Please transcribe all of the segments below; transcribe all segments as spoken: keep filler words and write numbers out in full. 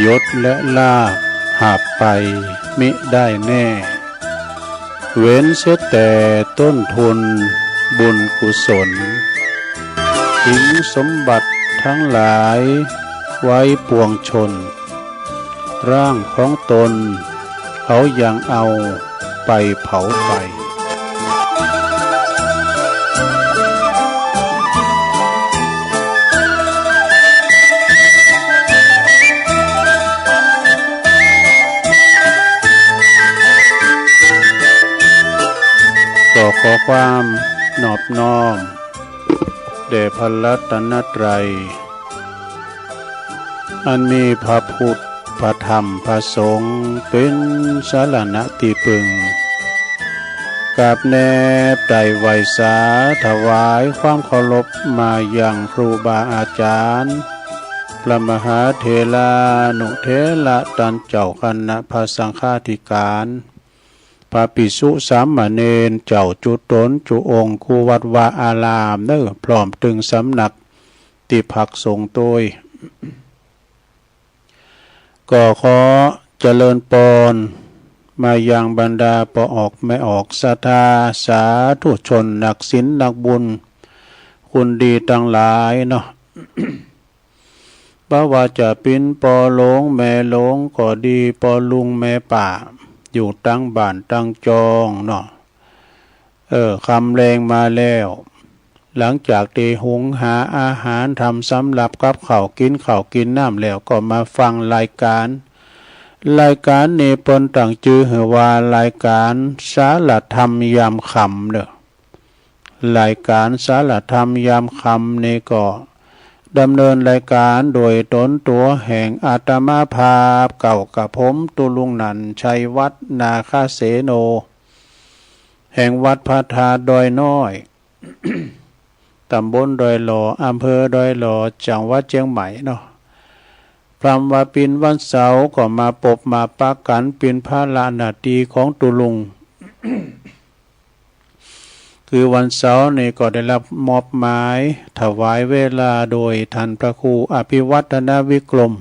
ยศและลาภหาบไปมิได้แน่ เว้นเสียแต่ต้นทุนบุญกุศล ทิ้งสมบัติทั้งหลายไว้ปวงชน ร่างของตนเขายังเอาไปเผาไป ก็ขอความนอบน้อมแด่พระรัตนตรัย อันมีพระพุทธ พระธรรม พระสงฆ์ เป๋นสรณะตี้ปึง กราบแนบไตร่ไหว้สาถวายความเคารพมายังครูบาอาจารย์ พระมหาเถรานุเถระต้านเจ้าคณะพระสังฆาธิการ พระภิกษุสามเณรเจ้าจุ๊ต๋นจุ๊องค์ กู้วัดวาอารามเน่อ พร้อมตึงสำนักตี้พักสงฆ์ตวย ก็ขอเจริญปอนมายังบรรดาป้อออกแม่ออกศรัทธาสาธุชนนักศีลนักบุญ คุณดีตังหลายเนาะ บ่ว่าจะเป๋นป้อหลวงแม่หลวงก็ดี ป้อลุงแม่ป้า อยู่ตังบ้านตังจองเนาะ เออ ค่ำแลงมาแล้ว หลังจากตี้หุงหาอาหาร ทำสำรับกับข้าว กิ๋นข้าวกิ๋นน้ำแล้ว ก็มาฟังรายการ รายการนี้เปิ้นตั้งจื้อหื้อว่ารายการสารธรรมยามค่ำเน่อ รายการสารธรรมยามค่ำนี้ก็ดำเนินรายการโดยต๋นตั๋วแห่งอาตมาภาพ เก้ากระผม ตุ๊ลุงนันท์ ชัยวัฒน์ นาคเสโน แห่งวัดพระธาตุดอยน้อย ตำบลดอยหล่อ อำเภอดอยหล่อ จังหวัดเจียงใหม่เนาะ พร่ำว่าเป๋นวันเสาร์ก็มาปบมาปะกั๋น เป๋นภาระหน้าตี้ของตุ๊ลุง คือวันเสาร์นี้ก็ได้รับมอบหมายถวายเวลาโดยท่านพระครูอภิวัฒนวิกรม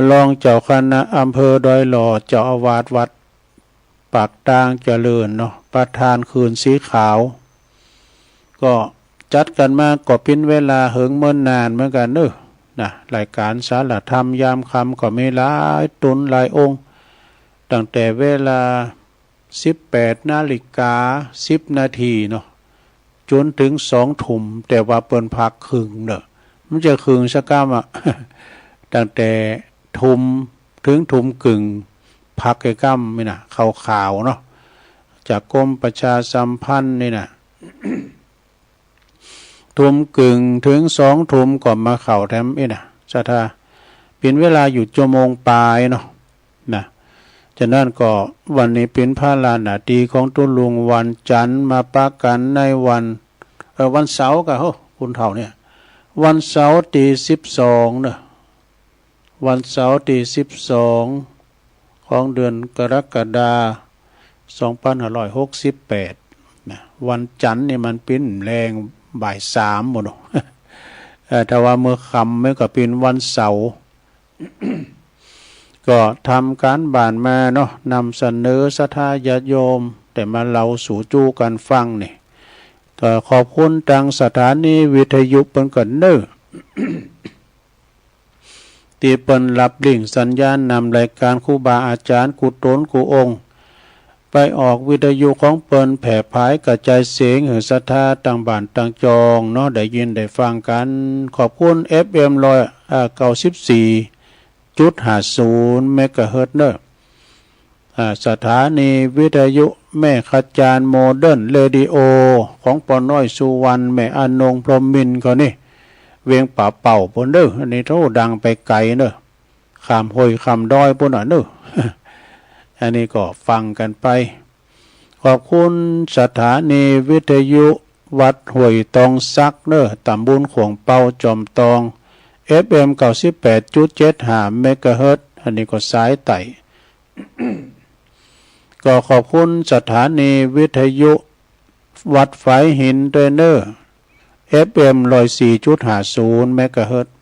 รองเจ้าคณะอำเภอดอยหล่อ เจ้าอาวาสวัดปากตางเจริญเนาะ ประธานคืนสีขาว ก็จัดกั๋นมาก็เป๋นเวลาเหิงเมินนานเหมือนกั๋นเน่อ นะ รายการสารธรรมยามค่ำก็มีหลายต๋นหลายองค์ ตั้งแต่เวลา สิบแปดนาฬิกาสิบนาทีเนาะ จ๋นเถิงสองทุ่ม แต่ว่าเปิ้นพักเคิ่งเน่อ มันจะเคิ่งสักก้ำอะ ตั้งแต่ทุ่มเถิงทุ่มเกิ่ง พักแค่ก้ำนี่นะ ข่าวๆ เนาะ จากกรมประชาสัมพันธ์นี่นะ ทุ่มเกิ่งเถิงสองทุ่มก็มาเข้าแถมอี้นะ ศรัทธา เป๋นเวลาอยู่ชั่วโมงปายเนาะ นะ ฉะนั้นก็วันนี้เป๋นภาระหน้าตี้ของตุ๊ลุง วันจั๋นทร์มาปะกั๋นในวัน เอ่อ วันเสาร์กะ โห คนเฒ่าเนี่ย วันเสาร์ตี้สิบสองเนาะ วันเสาร์ตี้สิบสองของเดือนกรกฎาคม สองพันห้าร้อยหกสิบแปด นะ วันจั๋นทร์นี่มันเป๋นแลงบ่ายสามหมดเนาะ เอ่อ ถ้าว่าเมื่อค่ำมันก็เป๋นวันเสาร์ ก็ทำก๋านบ้านมาเนาะ นำเสนอศรัทธาญาติโยม ได้มาเล่าสู่จู้กั๋นฟังนี่ ก็ขอบคุณตางสถานีวิทยุเปิ้นก่อนเน่อ ตี้เปิ้นฮับลิงก์สัญญาณนำรายก๋านครูบาอาจ๋ารย์กู้ต๋นกู้องค์ ไปออกวิทยุของเปิ้น แผ่ผายกระจายเสียงหื้อศรัทธาตางบ้านตางจองเนาะ ได้ยินได้ฟังกั๋น ขอบคุณ เอฟเอ็ม ร้อย อ่า เก้าสิบสี่จุดห้าศูนย์ เมกะเฮิรตซ์เน่อ อ่า สถานีวิทยุแม่ขจาร โมเดิร์นเรดิโอ ของป้อน้อยสุวรรณ แม่อนง พรหมมินทร์เขานี่ เวียงป่าเป้าปู้นเน่อ อันนี้โถ่ดังไปไก๋เน่อ ข้ามห้วยข้ามดอยปู้นน่ะเน่อ อันนี้ก็ฟังกั๋นไป ขอบคุณสถานีวิทยุวัดห้วยตองสักเน่อ ต๋ำบลข่วงเปา จอมตอง เอฟเอ็ม เก้าสิบแปดจุดเจ็ดห้า เมกะเฮิรตซ์ อันนี้ก็สายใต้ ก็ขอบคุณสถานีวิทยุวัดฝายหินตวยเน่อ เอฟเอ็ม ร้อยสี่จุดห้าศูนย์ เมกะเฮิรตซ์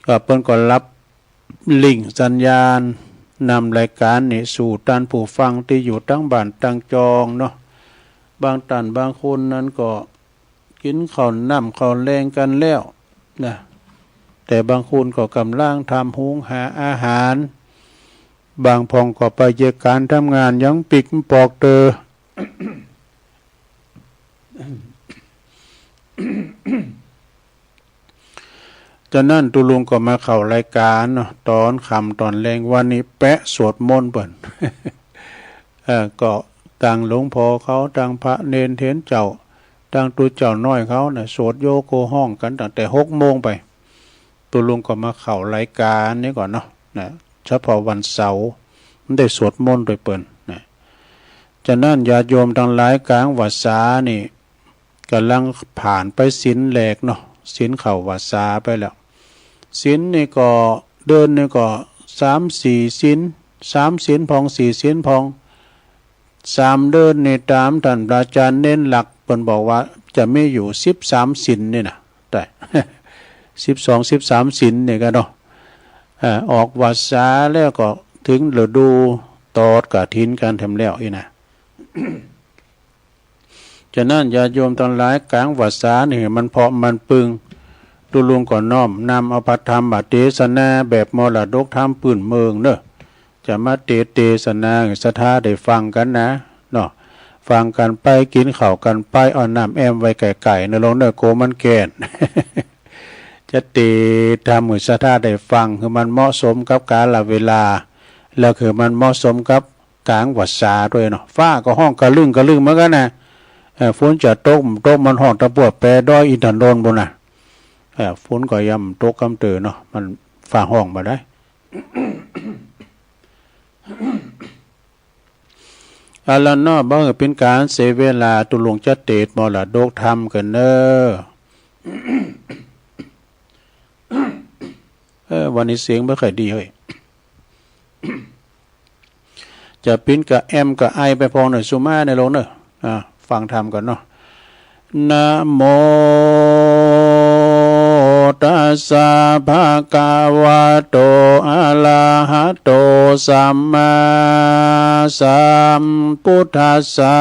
ก็เปิ้นก็ฮับลิงก์สัญญาณนำรายก๋านนี้สู่ต้านผู้ฟังตี้อยู่ตังบ้านตังจองเนาะ บางต้านบางคนนั้นก็กิ๋นข้าวน้ำข้าวแลงกั๋นแล้วนะ แต่บางคนก็ก่ำลังทำหุงหาอาหาร บางพ่องก็ไปเยียะก๋านทำงานยังปิ๊กปอกเตอ จานั้นตุ๊ลุงก็มาเข้ารายก๋านเนาะ ต๋อนค่ำต๋อนแลงวันนี้แปะสวดมนต์เปิ้น เอ่อ ก็ตังหลวงพ่อเขา ตังพระเณรเถรเจ้า ตังตุ๊เจ้าน้อยเขาน่ะ สวดโยโกฮ้องกั๋นตั้งแต่หกโมงไป ตุ๊ลุงก็มาเข้ารายก๋านนี้ก่อนเนาะ นะ เฉพาะวันเสาร์ มันได้สวดมนต์ตวยเปิ้นนะ จานั้นญาติโยมตังหลาย ก๋างวัสสานี่ ก่ำลังผ่านไปศีลแรกเนาะ ศีลเข้าวัสสาไปแล้ว ศีลนี่ก็ เดือนนี่ก็สามสี่ศีล สามศีลพ่อง สี่ศีลพ่อง สามเดือนนี่ต๋ามต้านพระอาจ๋ารย์เณรหลักเปิ้นบอกว่าจะมีอยู่สิบสามศีลนี่นะ แต่ สิบสอง สิบสามศีลนี่กั๋นเนาะ เอ่อ ออกวัสสาแล้วก็เถิงฤดูตอดกฐินกั๋นแถมแล้วอี้นะ จานั้นญาติโยมตังหลาย ก๋างวัสสานี่หื้อมันเพาะมันปึง ตุ๊ลุงก็น้อมนำเอาพระธรรมเตสนาแบบมรดกธรรมปื้นเมืองเนาะ จะมาเตส เตสนาหื้อศรัทธาได้ฟังกั๋นนะเนาะ ฟังกั๋นไป กิ๋นข้าวกั๋นไป เอาน้ำแอมไว้ใก้ๆ เนาะโยมเนาะ กั๋วมันแก้น จะเตสธรรมหื้อศรัทธาได้ฟัง หื้อมันเหมาะสมกับกาลเวลา แล้วหื้อมันเหมาะสมกับก๋างวัสสาตวยเนาะ ฟ้าก็ฮ้องกะลึ้งกะลึ้งเหมือนกั๋นนะ เอ่อ ฝนจะตกบ่ตก มันฮ้องตะปั่วแปดอยอินทนนท์ปู้นนะ เอ่อ ฝนก็ยังบ่ตกกำเติมเนาะ มันฟ้าฮ้องบ่ได้ เอาละเนาะ บ่หื้อเป๋นก๋านเสียเวลา ตุ๊ลุงจะเตสมรดกธรรมกั๋นเนาะ เออ วันนี้เสียงบ่ค่อยดีเฮ้ย จะปิ๊นกะแอมกะไอไปพ่องเนาะ สุมาเนาะโยมเนาะ อ่า ฟังธรรมก่อนเนาะ นะโมตัสสะ ภะคะวะโต อะระหะโต สัมมาสัมพุทธัสสะ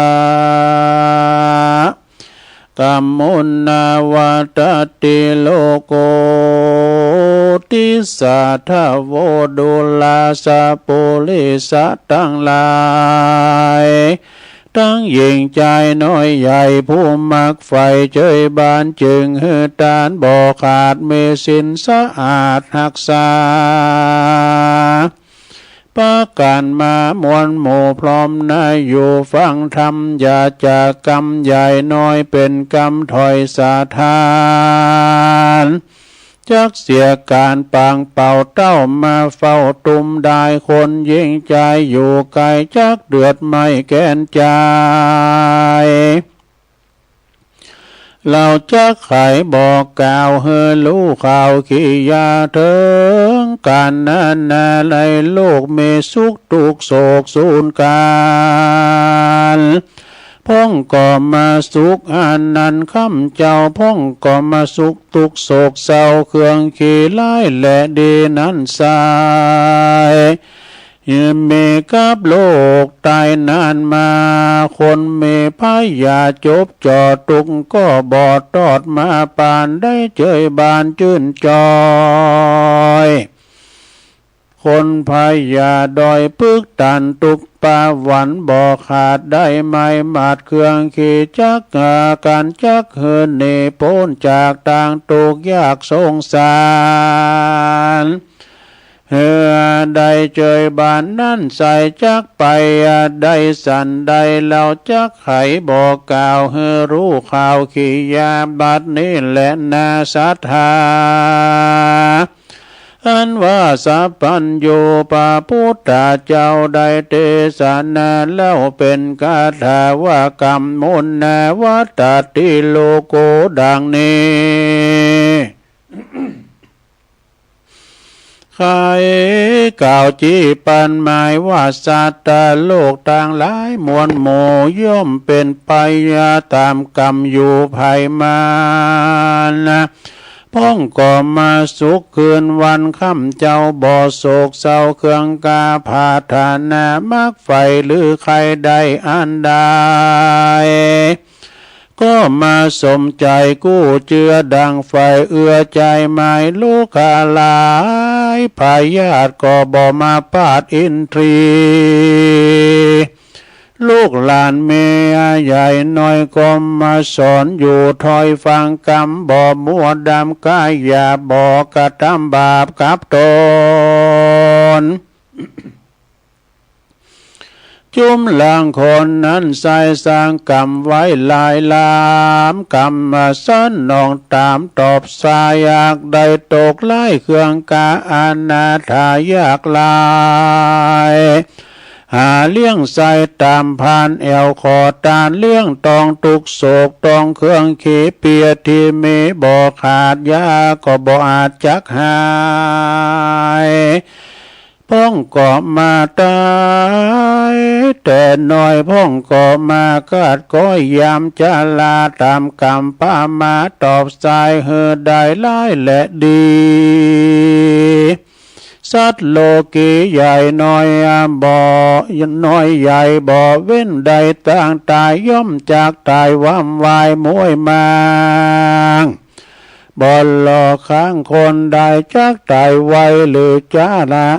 กัมมุนาวัตติโลโก ติสสะทะโว ดูราสะปุริสะตังหลาย ตังหญิงจายน้อยใหญ่ ผู้มักใฝ่เจยบาน จึงหื้อตานบ่ขาด มีศีลสะอาดฮักษา ปะกั๋นมามวลหมู่พร้อมนา อยู่ฟังธรรม อย่าจากกำใหญ่น้อย เป๋นกำถ้อยสะท้าน จักเสียก๋านปางเป่า เต้ามาเฝ้าตุ้มดาย คนหญิงจายอยู่ไก๋ จักเดือดไหม้แก่นจาย เฮาจักไขบอกกล่าว หื้อฮู้ข่าวขียา เถิงก๋านนานา ในโลกมีสุขทุกข์โศกสูญก๋าล พ่องก็มาสุขอันนั้น ค่ำเจ้าพ่องก็มาสุข ทุกข์โศกเศร้า เครื่องขี้ร้ายและดีนั้นไส้ มีกับโลกต๋ายนานมา คนมีพยาธิจบจ่อ ทุกข์ก็บ่ทอดมา ปานได้เจยบานจื้นจอย คนพยาธิด้อยพึกตัน ทุกข์ปะหวั่นบ่ขาด ได้ไม้หมัดเครื่องขีจัก หากั๋นจักหื้อหนีป๊นจากตางทุกข์ยากสงสาร หื้อได้เจยบานนั้นไส้ จักไปได้สันใด เฮาจักไขบอกกล่าว หื้อฮู้ข่าวขียา บัดนี้แลนาศรัทธา อันว่าสัพพัญญูพระพุทธเจ้าได้เตสนาแล้ว เป๋นคาถาว่า กัมมุนาวัตติโลโก ดังนี้ ไขกล่าวจี๊ปันหมายว่า สัตว์โลกตังหลายมวลหมู่ ย่อมเป๋นไปต๋ามกรรมอยู่ไพมัน พ่องก็มาสุขคืนวันค่ำ เจ้าบ่โศกเศร้าเคืองกา ผาถนามักใฝ่หรือใค่ได้อันใด ก็มาสมใจ๋กู้เจือดั่งใฝ่เอื้อใจ๋ หมายลูกค้าหลาย พยาธิก็บ่มาปาดอินทรีย์ ลูกหลานแม่ใหญ่น้อยก็มาสอนอยู่ถ้อยฟังกำ บ่มัวดำกายหยาบ บ่กระทำบาปกับต๋น จุมหลังคนนั้นใส่สร้างกำไว้หลายหลาม กำมาสนองต๋ามตอบสาย หากได้ตกไร้เคืองกา อนาถายากหลาย หาเลี้ยงใส่ต๋ามพานแอ่ว ขอตานเลี้ยงต้องตุ๊กข์โศก ต้องเคืองเขียดเปียดตี้มีบ่ขาด ยาก็บ่อาจจักหาย พ่องก็มาต๋ายแต่น้อย พ่องก็มาคาดก้อยยามจรา ต๋ามกำปะมาตอบสาย หื้อได้หลายและดี สัตว์โลกีใหญ่น้อยบ่ น้อยใหญ่บ่เว้นได้ ตั้งต๋ายย่อมจักต๋ายวำวายมวยมาง บ่รอค้างคนได้ จักต๋ายไวหรือจ๊าละ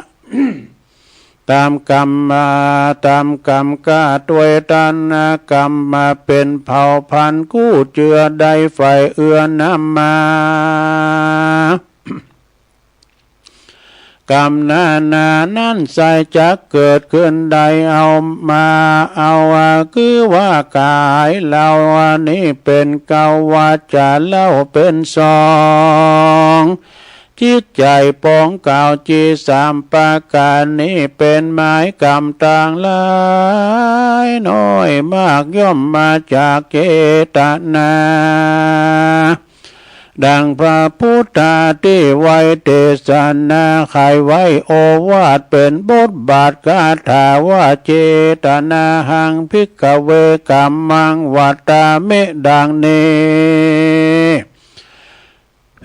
ต๋ามกำมา ต๋ามกำกาตวยตัณหากำมา เป๋นเผ่าพันธุ์กู้เจือได้ใฝ่เอื้อนำมา กำนานานั้นใส่จักเกิดขึ้นได้ เอามา เอาว่า คือว่ากายเฮานี้เป๋นเก๊า วาจ๋าเฮาเป๋นสอง จิตใจ๋ป๋องเก๊า จิตสามประก๋านนี้เป๋นหมายกำตังหลาย น้อยมากย่อมมาจากเจตนา ดั่งพระพุทธาตี้ไว้เตสนา ไขไว้โอวาทเป๋นบทบาทคาถาว่า เจตนาหัง ภิกขเว กัมมัง วัตตามิ ดั่งนี้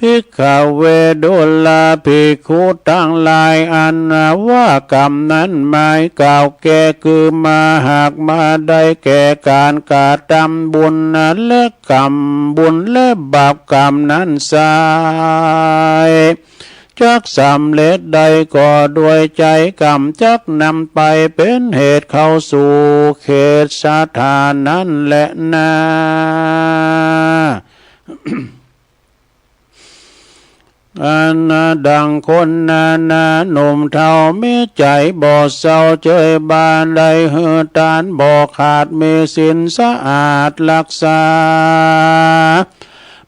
ภิกขเว ดูราภิกขุตังหลาย อันว่ากำนั้นหมายเก๊าแก่ คือมาหากมาได้แก่ก๋านกระทำบุญและกำบุญและบาปกำนั้นไซร้ จักสำเร็จได้ก็ด้วยใจ๋กำ จักนำไปเป๋นเหตุเข้าสู่เขตสถานนั้นแลนา อันดั่งคนนานาหนุ่มเฒ่ามีใจ๋บ่เศร้าเจยบาป ได้หื้อตานบ่ขาด มีศีลสะอาดฮักษา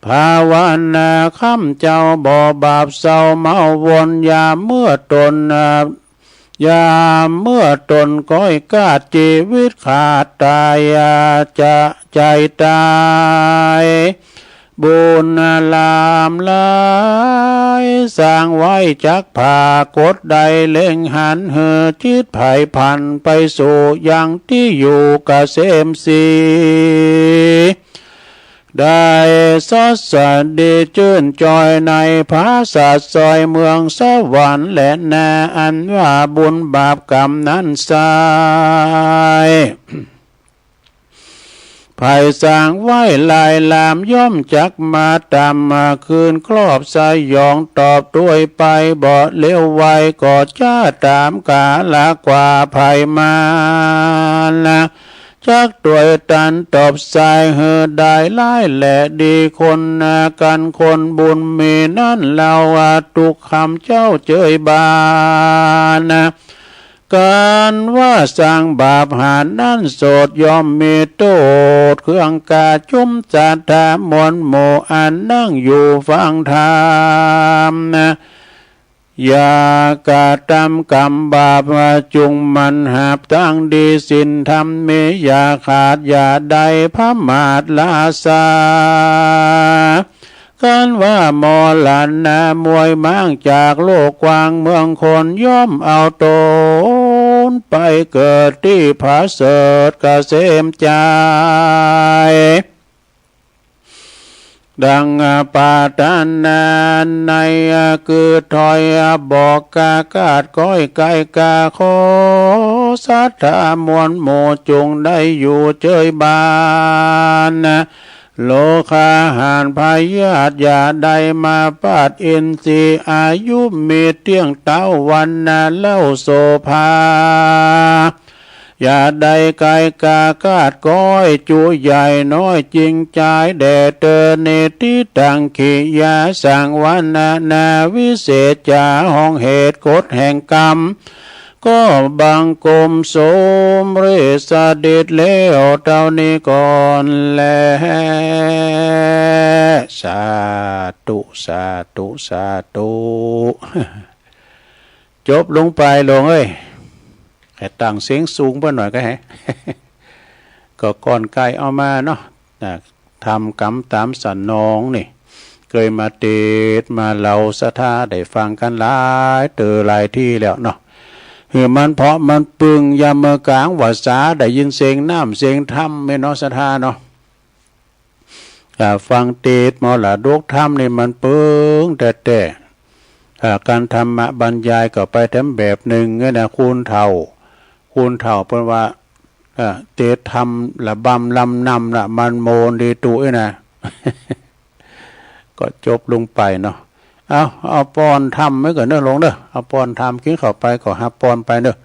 ภาวนาค่ำเจ๊าบ่บาปเศร้าเมาวน ยามเมื่อต๋น ยามเมื่อต๋นก้อยคาด จีวิตขาดต๋าย จะใจ๋ต๋าย บุญล้ำหลาย สร้างไว้จักผากฏได้ เล็งหันหื้อจิตใผผัน ไปสู่ยังตี้อยู่เกษมศรี ได้สัสดีจื้นจอยในผาสาทซอยเมืองสวรรค์แลนา อันว่าบุญบาปกำนั้นไซร้ ใผสร้างไว้หลายหลาม ย่อมจักมาต๋ามมาคืนครอบสยอง ตอบตวยไปบ่เลี้ยวไว ก็จะต๋ามกาละกว่าใผมานะ จักตวยตันตอบสายหื้อได้หลายและดี คนนากันคนบุญมีนั้นเฮา ว่าตุ๊กข์ค่ำเจ๊าเจยบาปนะ ก๋านว่าสร้างบาปหานั้นโสด ย่อมมีโต้ษเคืองกา จุมศรัทธามวลหมู่ อันนั่งอยู่ฟังธรรมนะ อย่ากระทำกำบาป จุ่งหมั่นหาบตังดี ศีลธรรมมีอย่าขาดอย่าได้ ผมาทละสา ก๋านว่ามรณะมวยม้างจากโลกกว้างเมืองคน ย่อมเอาต๋นไปเกิดตี้ผาเสริฐเกษมใจ๋ ดังปรารถนาใน คือถ้อยบอกกากาศก้อยไก่กา ขอศรัทธามวลหมู่จงได้อยู่เจยบาน โรคาหารพยาธิอย่าได้มาปาด อินทรีย์อายุมีเตี้ยงเต๊า วรรณะเล่าโสภา อย่าได้ไก่กากาศก้อย จุใหญ่น้อยจริงจายแด่เตอ นิฏฐิตัง กิริยาสัง วรรณนาวิเศษจา ห้องเหตุกฎแห่งกรรม ก็บังคมสมเร็จเสด็จแล้วเต้านี้ก่อนแล สาธุ สาธุ สาธุ จบลงไปโลงเอ้ย แค่ตั้งเสียงสูงไปหน่อยก็แฮะ ก็ก่อนใก้เอามาเนาะ นะ ทำกรรมต๋ามสนองนี่ เกยมาเตสน์มาเล่าศรัทธาได้ฟังกั๋นหลายเต๋อหลายตี้แล้วเนาะ หื้อมันเพาะมันปึง ยามเมื่อกลางวันสาได้ยินเสียงน้ำเสียงธรรมแม่นเนาะศรัทธาเนาะ อ่า ฟังเตสน์มรดกธรรมนี่มันปึงแต๊ๆ อ่า ก๋านธรรมบรรยายก็ไปแถมแบบนึ่งเนี่ยนะ คูณเถ่า คูณเถ่าเปิ้นว่า อ่า เตสน์ธรรมละบำลำนำละ มันโมนดีตุ๊ยนะ ก็จบลงไปเนาะ เอา เอาป้อนธรรมไว้ก่อนเน่อโลงเน่อ เอาป้อนธรรม กิ๋นข้าวไปก็ฮับป้อนไปเน่อ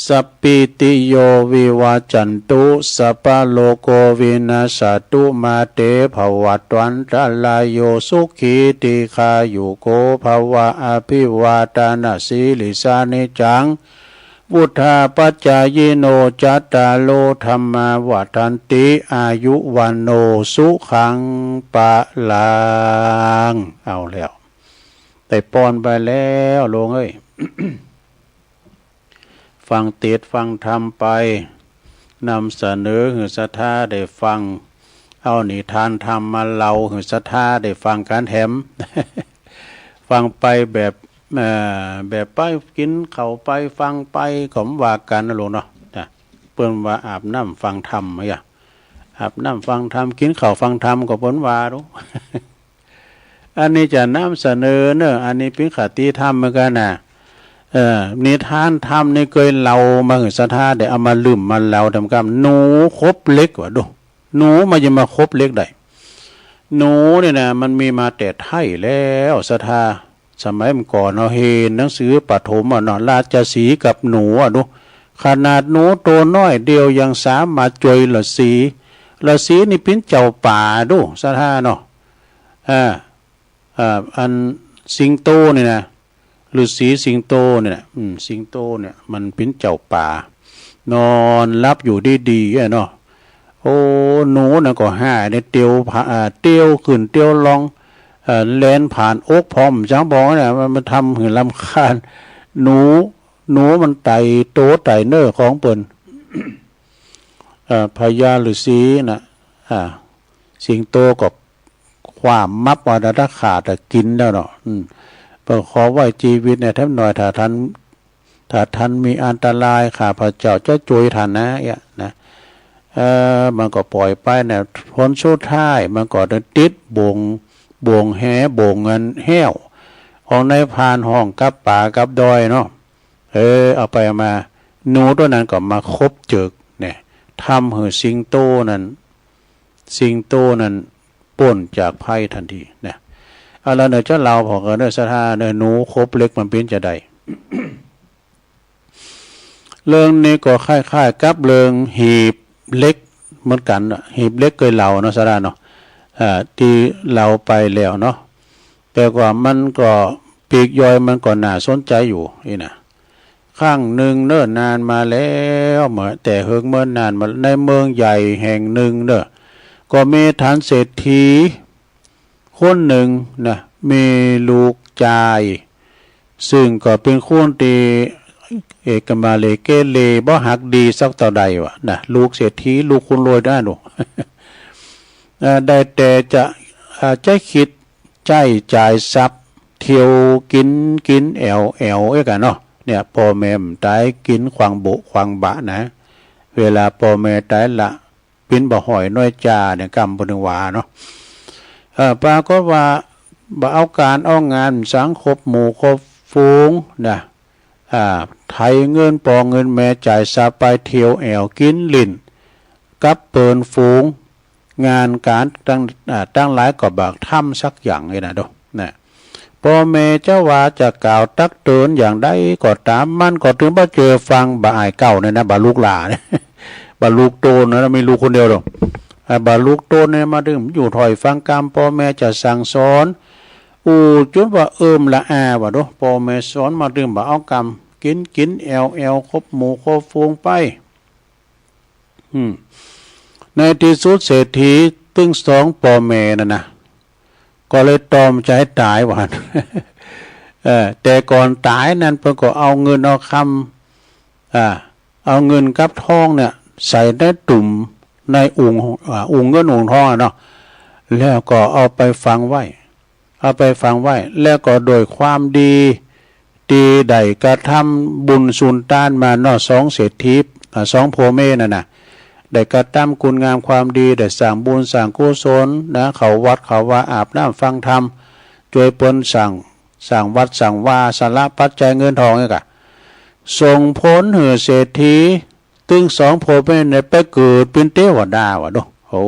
สัพพีติโยวิวัชชันตุ สัพพะโรโควินัสสะตุ มาเตภวัตวันตะราโย สุขีทีฆายุโกภะวะ อะภิวาทานะสีลิสสะ นิจจัง วุฑฒาปะจายิโน จัตตาโรธัมมา วัฑฒันติ อายุ วัณโณ สุขัง พะลัง เอาแล้ว ได้ป้อนไปแล้วโลงเอ้ย ฟังเตสน์ฟังธรรมไป นำเสนอหื้อศรัทธาได้ฟัง เอานิทานธรรมมาเล่าหื้อศรัทธาได้ฟังกั๋นแถม ฟังไปแบบ เอ่อ แบบไปกิ๋นข้าวไปฟังไปก็บ่ว่ากั๋นนะโลงเนาะ นะ เปิ้นว่าอาบน้ำฟังธรรมอะ อาบน้ำฟังธรรม กิ๋นข้าวฟังธรรมก็เปิ้นว่าดู อันนี้จะนำเสนอเน่อ อันนี้เป๋นคติธรรมเหมือนกั๋นนะ เอ่อ นิทานธรรมนี่เกยเล่ามาหื้อศรัทธาได้เอามาลืมมาเล่าทำกำ หนูขบเหล็กว่าดู หนูมันจะมาขบเหล็กได้ หนูเนี่ยนะ มันมีมาแต่ไท้แล้วศรัทธา สมัยเมื่อก่อนเฮาเฮียนหนังสือประถมอะเนาะ ราชสีห์กับหนูอะดู ขนาดหนูโตน้อยเดียวยังสามารถจ่วยฤๅษี ฤๅษีนี่เป๋นเจ้าป่าดูศรัทธาเนาะ อ่า อ่า อันสิงโตนี่นะ ฤๅษีสิงโตเนี่ยนะ อืม สิงโตเนี่ยมันเป๋นเจ้าป่า นอนหลับอยู่ดีๆ อะเนาะ โอ้ หนูน่ะก็ฮ้ายเนี่ยเตียวผา อ่า เตียวขึ้นเตียวลง เอ่อ แล่นผ่านอกพ่อมจังปอเนี่ย มัน มันทำหื้อรำคาญ หนู หนูมันไต่โตไต่เน่อของเปิ้น เอ่อ พญาฤๅษีน่ะ อ่า สิงโตก็ คว้ามับเอา ถ้าขาดอะกิ๋นแล้วเนาะ อืม เปิ้นขอไว้จีวิตเนี่ยแถมหน่อย ถ้าท่าน ถ้าท่านมีอันตราย ข้าพเจ้าจะจ่วยท่านนะ เอี้ยนะ เอ่อ มันก็ป่อยไปเนี่ย ผลสุดท้ายมันก็ได้ติดบ่วง บ่วงแห บ่วงเงินแห้ว ของนายพรานฮ้องกับป่ากับดอยเนาะ เออ เอาไปเอามา หนูตั๋วนั้นก็มาขบเจิกเนี่ย ทำหื้อสิงโตนั้น สิงโตนั้นป๊นจากภัยทันทีนะ เอาละเน่อ จะเล่าผ่อกั๋นเน่อศรัทธาเน่อ หนูขบเหล็กมันเป๋นจาใด เรื่องนี้ก็คล้ายๆ กับเรื่องหีบเหล็กเหมือนกั๋นน่ะ หีบเหล็กเกยเล่าเนาะศรัทธาเนาะ อ่า ตี้เล่าไปแล้วเนาะ แต่ว่ามันก็ปลีกย่อยมันก็น่าสนใจ๋อยู่ อี้นะ ครั้งนึ่งเน่อ นานมาแล้ว เมื่อแต่เหิงเมินนานมา ในเมืองใหญ่แห่งนึ่งเน่อ ก็มีท่านเศรษฐีคนนึ่งนะ มีลูกจาย ซึ่งก็เป๋นคนตี้ เอกมาเลเกเร บ่ฮักดีสักเต้าใดวะนะ ลูกเศรษฐี ลูกคนรวยนะหนู เอ่อ ได้แต่จะ เอ่อ ใจ๊คิด ใจ๊จ่ายทรัพย์ เตียวกิ๋น กิ๋นแอ่ว แอ่ว เอ้ยกั๋นเนาะ เนี่ย ป้อแม่บ่ต๋ายกิ๋นขว้างโบะขว้างบะนะ เวลาป้อแม่ต๋ายละ ปิ้นบ่หอยน้อยจาเนี่ย กำเปิ้นว่าเนาะ เอ่อ ปรากฏว่าบ่เอาก๋านเอางานสัง คบหมู่คบฝูงนะ อ่า ไถเงินป้อเงินแม่ จ่ายสะไป เตียวแอ่ว กิ๋นลิ้น กับเปิ้นฝูง งานก๋านตัง อ่า ตังหลายก็บ่ทำสักอย่างเลยนะ ดู นะ ป้อแม่จะว่าจะกล่าวตักเตือนอย่างใดก็ต๋าม มันก็ตึงบ่เจื้อฟัง บ่อายเก๊าเนี่ยนะ บ่ลูกหล้าเนี่ย บ่ลูกโตนนะ มีลูกคนเดียวดอก อ่า บ่ลูกโตนเนี่ย มาตึงอยู่ถ้อยฟังกำ ป้อแม่จะสั่งสอน อู้จุดว่าเอิ้มละอาว่า ดู ป้อแม่สอนมาตึงบ่เอากำ กิ๋นกิ๋นแอ่วแอ่ว คบหมู่คบฝูงไป อืม ในตี้สุดเศรษฐีตึงสองป้อแม่นั่นนะ ก็เลยตรอมใจ๋ต๋ายว่า เออ แต่ก่อนต๋ายนั้นเปิ้นก็เอาเงินเอาคำ อ่า เอาเงินกับทองเนี่ย ใส่ในตุ่มในอุ๋ง อ่า อุ๋งเงินอุ๋งทองอะเนาะ แล้วก็เอาไปฝังไว้ เอาไปฝังไว้ แล้วก็ด้วยความดีตี้ได้กระทำบุญสุนตานมาเนาะ สองเศรษฐี อ่า สองป้อแม่นั่นนะ ได้กระทำคุณงามความดี ได้สร้างบุญสร้างกุศลนะ เข้าวัดเข้าวา อาบน้ำฟังธรรม จ้วยเปิ้นสร้าง สร้างวัดสร้างวา สละปัจจัยเงินทองนี่ก่ะ ส่งผลหื้อเศรษฐีตึงสองป้อแม่เนี่ยไปเกิดเป๋นเตวดาว่า ดู โอ้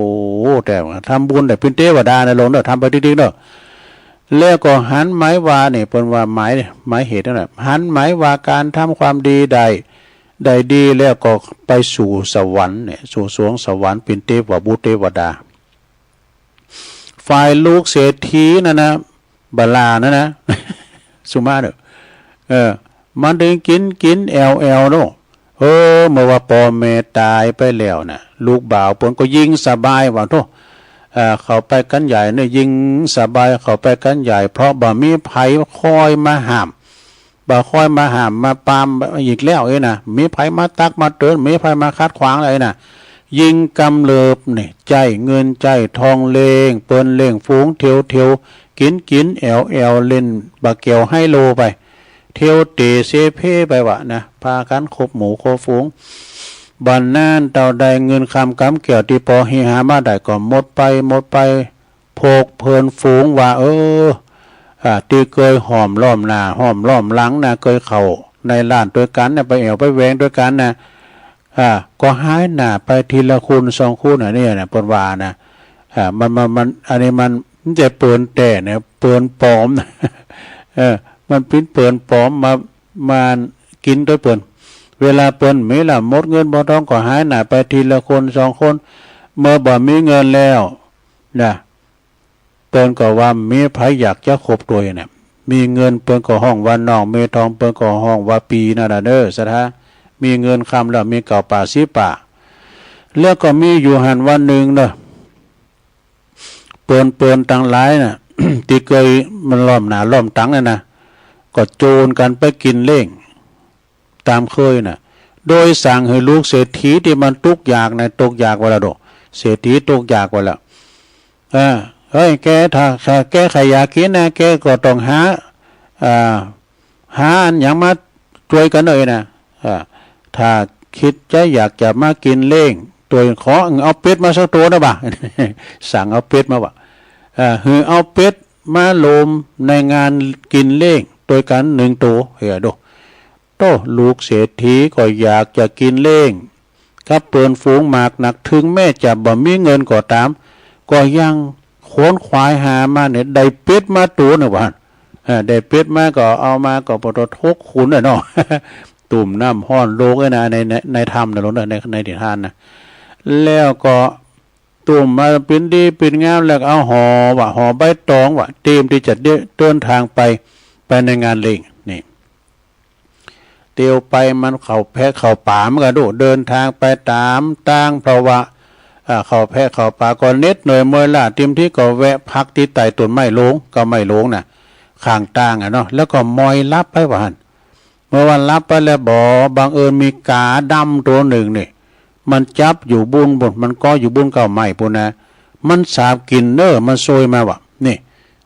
แต่ว่าทำบุญได้เป๋นเตวดานะ ลงเนาะ ทำไปติ๊กๆ เนาะ แล้วก็หันหมายว่าเนี่ย เปิ้นว่าหมาย หมายเหตุนั่นแหละ หันหมายว่าก๋านทำความดีได้ ได้ดีแล้วก็ไปสู่สวรรค์เนี่ย สู่สวงสวรรค์เป๋นเตวบุตรเตวดา ฝ่ายลูกเศรษฐีนั่นนะ บ่าหล้านั่นนะ สุมาเถอะ เออ มันตึงกิ๋นกิ๋นแอ่วแอ่วเนาะ เออ เมื่อว่าป้อแม่ต๋ายไปแล้วนะ ลูกบ่าวเปิ้นก็ยิ่งสบายว่า โธ่ เออ เข้าไปกั๋นใหญ่เนี่ย ยิ่งสบายเข้าไปกั๋นใหญ่ เพราะบ่มีใผคอยมาห้าม บ่คอยมาห้ามมาปรามอีกแล้วเอ้ยนะ มีใผมาตักมาเตือน มีใผมาขัดขวางเลยนะ ยิ่งกำเริบเนี่ย ใจ๊เงินใจ๊ทองเล่งเปิ้นเล่งฝูง เตียวเตียว กิ๋นกิ๋นแอ่วแอ่ว เล่นบ่าแก้วไฮโลไป เตียวเตร่เซเพไปว่านะ พากั๋นคบหมู่คบฝูง บ่านั้นเต้าใดเงินคำก๋ำแก้วตี้ปอเฮหามาได้ก็หมดไป หมดไป พวกเปิ้นฝูงว่า เออ อ่า ตี้เกยห้อมล้อมหน้าห้อมล้อมหลังนะ เกยเข้าในร้านตวยกั๋นนะ ไปแอ่วไปแหวงตวยกั๋นนะ อ่า ก็หายหน้าไปทีละคนสองคน อันนี้นะ เปิ้นว่านะ อ่า มัน มัน มัน อันนี้มัน มันบ่ใจ้เปิ้นแต๊เนี่ย เปิ้นป๋อมนะ เออ มันเป๋นเปิ้นป๋อมมา มากิ๋นตวยเปิ้น เวลาเปิ้นมีละหมดเงินหมดทองก็หายหน้าไปทีละคนสองคน เมื่อบ่มีเงินแล้วนะ เปิ้นก็ว่ามีใผอยากจะคบตวยเนี่ย มีเงินเปิ้นก็ฮ้องว่าน้อง มีทองเปิ้นก็ฮ้องว่าปี้ นั่นน่ะเน่อ ศรัทธา มีเงินคำแล้วมีเก่าป๋าสิบป๋า แล้วก็มีอยู่หั้นวันนึ่งเน่อ เปิ้นๆ ตังหลายน่ะ ตี้เกยมันล้อมหน้าล้อมตังนั่นน่ะ ก็โจรกั๋นไปกิ๋นเล้ง ต๋ามเกยน่ะ โดยสั่งหื้อลูกเศรษฐีตี้มันตุ๊กอยากน่ะ ตุ๊กอยากว่าละโด เศรษฐีตุ๊กอยากว่าละ เออ เฮ้ย แก ถ้า ถ้าแกใค่อยากกิ๋นนะ แกก็ต้องหา อ่า หาอันหยังมาจ้วยกั๋นเน่อนะ อ่า ถ้าคิดจะอยากจะมากิ๋นเล้งตวย ขอเอาเป็ดมาสักโตนะบ่า สั่งเอาเป็ดมาบ่า อ่า หื้อเอาเป็ดมาโลมในงานกิ๋นเล้งตวยกั๋นนึ่งโต เหียโด โต้ ลูกเศรษฐีก็อยากจะกิ๋นเล้งกับเปิ้นฝูงมากนัก เถิงแม้จะบ่มีเงินก็ต๋าม ก็ยังขวนขวายหามาเนี่ย ได้เป็ดมาโตนึ่งว่า เออ ได้เป็ดมาก็เอามาก็ปะโต หกขุนน่ะเนาะ ตุ่มน้ำฮ้อนโลกเลยนะ ใน ใน ในธรรมนะ ลงเน่อ ใน ในนิทานนะ แล้วก็ ตุ่มมาเป๋นดีเป๋นงาม แล้วก็เอาห่อว่า ห่อใบตองว่า เตรียมตี้จะเดิน เดินตางไป ไปในงานเล้ง นี่ เตียวไปมันเข้าแพะเข้าป่า มันก็ดูเดินตางไปต๋ามตาง เพราะว่า อ่า เข้าแพะเข้าป่าก็เหน็ดเหนื่อยเมื่อยล้า เต็มตี้ก็แวะพักตี้ใต้ต้นไม้หลวง เก๊าไม้หลวงน่ะ ข้างตางอะเนาะ แล้วก็มอยหลับไปว่าหั้น เมื่อวันหลับไปแล้วบ่ บังเอิญมีก๋าดำโตนึ่งนี่ มันจับอยู่บุ้นปุ้น มันเกาะอยู่บุ้นเก๊าไม้ปุ้นนะ มันสาบกลิ่นเน่อ มันโชยมาว่า นี่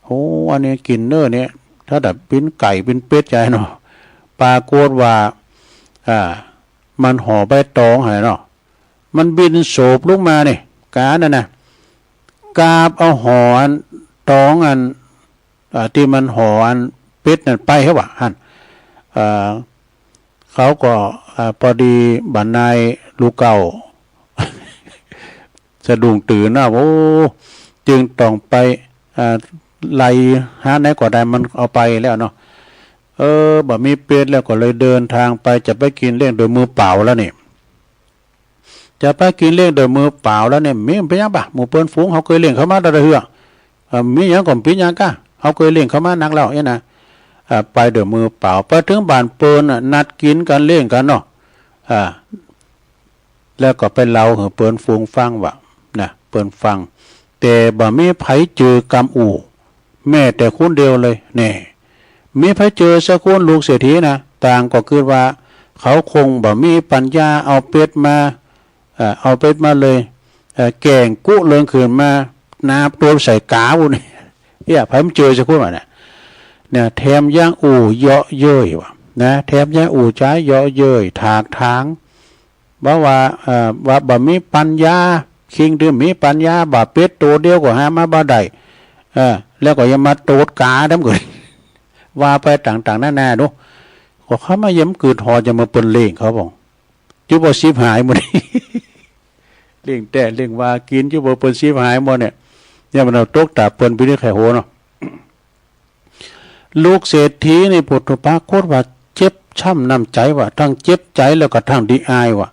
โอ้ อันนี้กลิ่นเน่อเนี่ย ถ้าแต่เป๋นไก่เป๋นเป็ดใหญ่เนาะ ปรากฏว่า อ่า มันห่อใบตองหั้นเนาะ มันบินโฉบลงมานี่ ก๋านั่นน่ะ กาบเอาห่ออัน ตองอัน อ่า ตี้มันห่ออันเป็ดนั้นไปเหียว่ะ หั้น เอ่อ เขาก็ อ่า ปอดีบ่านายลูกเก่า สะดุ้งตื่นนะ โอ้ จึงต้องไป อ่า ไล่หาไหนก็ได้ มันเอาไปแล้วเนาะ เออ บ่มีเป็ดแล้วก็เลยเดินทางไป จะไปกิ๋นเลี้ยงโดยมือเปล่าแล้วนี่ จะไปกิ๋นเลี้ยงโดยมือเปล่าแล้วเนี่ย มี มันเป๋นหยังบ่ะ หมู่เปิ้นฝูงเฮาเกยเลี้ยงเขามาแต่ละเฮือ เอ่อ มีหยังก็บ่เป๋นหยังก้า เฮาเกยเลี้ยงเขามานักแล้วเนี่ยนะ อ่า ไปโดยมือเปล่า ไปเถิงบ้านเปิ้นน่ะ นัดกิ๋นกั๋นเลี้ยงกั๋นเนาะ อ่า แล้วก็ไปเล่าหื้อเปิ้นฝูงฟังว่า นะ เปิ้นฟัง แต่บ่มีใผเจอกำอู่ แม้แต่คนเดียวเลย แน่ มีใผเจอสักคน ลูกเศรษฐีนะ ต่างก็กึ๊ดว่า เขาคงบ่มีปัญญาเอาเป็ดมา เอ่อ เอาเป็ดมาเลย เอ่อ แก่งกุเลิงขึ้นมา หนาบตวดใส่ก๋าปู้น เอี้ย ใผมันเจอสักคนวะเนี่ย เนี่ย แถมยังอู้เยาะเย้ยว่ะ นะ แถมยังอู้จ๋าเยาะเย้ย ถากถาง บ่าว่า เอ่อ ว่าบ่มีปัญญา คิงตี้มีปัญญา บ่าเป็ดโตเดียวก็หามาบ่ได้ เออ แล้วก็ยังมาตวดก๋าดำกึ๊ด ว่าไปต่างๆ นานาเนาะ ก็เขามาเยี่ยมกึ๊ดหอจะมาเปิ้นเลี้ยงเขาบ่ จุบ่ชิบหายหมด เลี้ยงแต๊เลี้ยงวากิ๋น จุบ่เปิ้นชิบหายหมดเนี่ย เนี่ยมันเอาตกตาเปิ้นไปนี่ใครโหเนาะ ลูกเศรษฐีนี่ปุถุปรากฏว่าเจ็บช้ำน้ำใจ๋ว่ะ ทั้งเจ็บใจ๋แล้วก็ทั้งดีอายว่ะ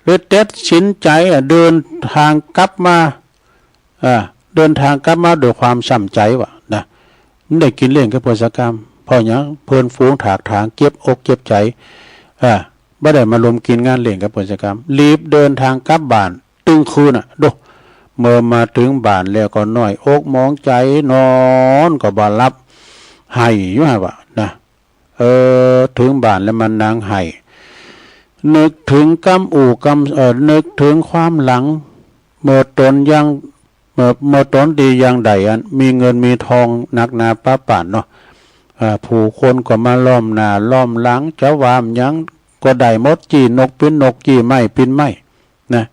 เลยตัดสินใจ๋อะ เดินทางกลับมา อ่า เดินทางกลับมาด้วยความช้ำใจ๋ว่ะนะ บ่ได้กิ๋นเลี้ยงกับเปิ้นสักกำ เพราะหยัง เปิ้นฝูงถากถาง เจ็บอกเจ็บใจ๋ อ่า บ่ได้มาร่วมกิ๋นงานเลี้ยงกับเปิ้นสักกำ รีบเดินทางกลับบ้าน ตึงคืนน่ะ โด เมื่อมาเถิงบ้านแล้วก็น้อยอกหมองใจ๋ นอนก็บ่หลับ ไห้อยู่หั้นว่ะนะ เออ เถิงบ้านแล้วมานั่งไห้ นึกเถิงกำอู่กำ เอ่อ นึกเถิงความหลัง เมื่อต๋นยัง เมื่อ เมื่อต๋นตี้ยังได้อันมีเงินมีตองนักหนาปาปานเนาะ อ่า ผู้คนก็มาล้อมหน้าล้อมหลัง จะว่าหยังก็ได้หมด จี้นกปิ้นนก จี้ไม้ปิ้นไม้ นะ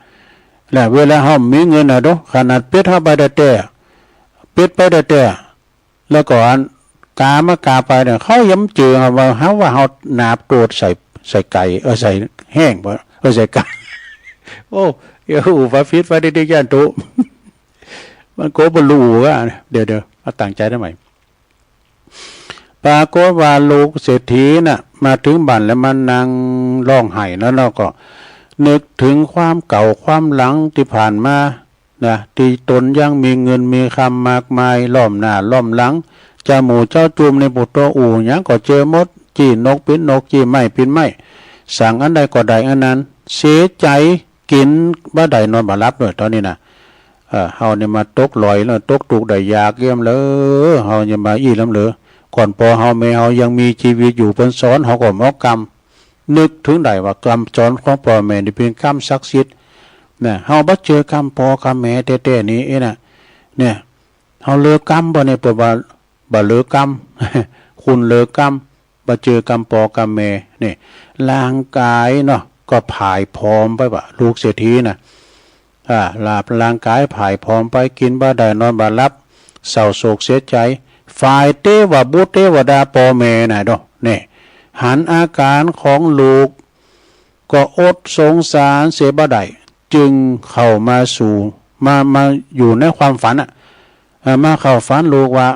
และเวลาเฮามีเงินน่ะโด ขนาดเป็ดเฮาไปแต๊ๆ เป็ดไปแต๊ๆ แล้วก็อันก๋ามากาไปเนี่ย เขายังบ่เจอเฮาว่า เฮาว่าเฮาหนาบตวดใส่ ใส่ไก่ เออ ใส่แฮ้งบ่ เออ ใส่ก๋า โอ้ เดี๋ยวอู้ว่าผิดว่าได้ๆ ย้านตุ๊ มันโกบ่ฮู้ว่า เดี๋ยวๆ มาตั้งใจ๋หน่อย ปรากฏว่าลูกเศรษฐีน่ะ มาเถิงบ้านแล้วมานั่งฮ้องไห้แล้วเนาะ ก็นึกเถิงความเก่าความหลังตี้ผ่านมานะ ตี้ต๋นยังมีเงินมีกำมากมาย ล้อมหน้าล้อมหลัง เจ้าหมู่เจ้าจุมในปุตโตอู่หยังก็เจอหมด จี้นกปิ้นนก จี้ไม้ปิ้นไม้ สั่งอันใดก็ได้อันนั้น เสียใจ๋ กิ๋นบ่ได้นอนบ่หลับด้วยต๋อนนี้นะ เออ เฮาเนี่ยมาตกหลอยแล้ว ตกตุ๊กข์ได้ยากเยี่ยมเลย เฮาเนี่ยมาอี้ล้ำเหลือ ก่อนปอเฮาแม่เฮายังมีจีวิตอยู่ เปิ้นสอนเฮาก็บ่กำ นึกเถิงได้ว่ากำสอนของปอแม่นี่เป๋นกำศักดิ์สิทธิ์นะ เฮาบ่เจอกำปอกำแม่แต๊ๆ นี่เอ๊ะนะ เนี่ย เฮาเหลือกำบ่เนี่ย เปิ้นว่าบ่เหลือกำ คุณเหลือกำ บ่เจอกำปอกำแม่ นี่ ร่างก๋ายเนาะ ก็ผายผอมไปว่ะ ลูกเศรษฐีน่ะ อ่า ร่างก๋ายผายผอมไป กิ๋นบ่ได้นอนบ่หลับ เศร้าโศกเสียใจ๋ ฝ่ายเตวบุตรเตวดาปอแม่น่ะเนาะ นี่ หันอาก๋านของลูก ก็อดสงสารเสียบ่ได้ จึงเข้ามาสู่ มา มาอยู่ในความฝันน่ะ อ่า มาเข้าฝันลูกว่า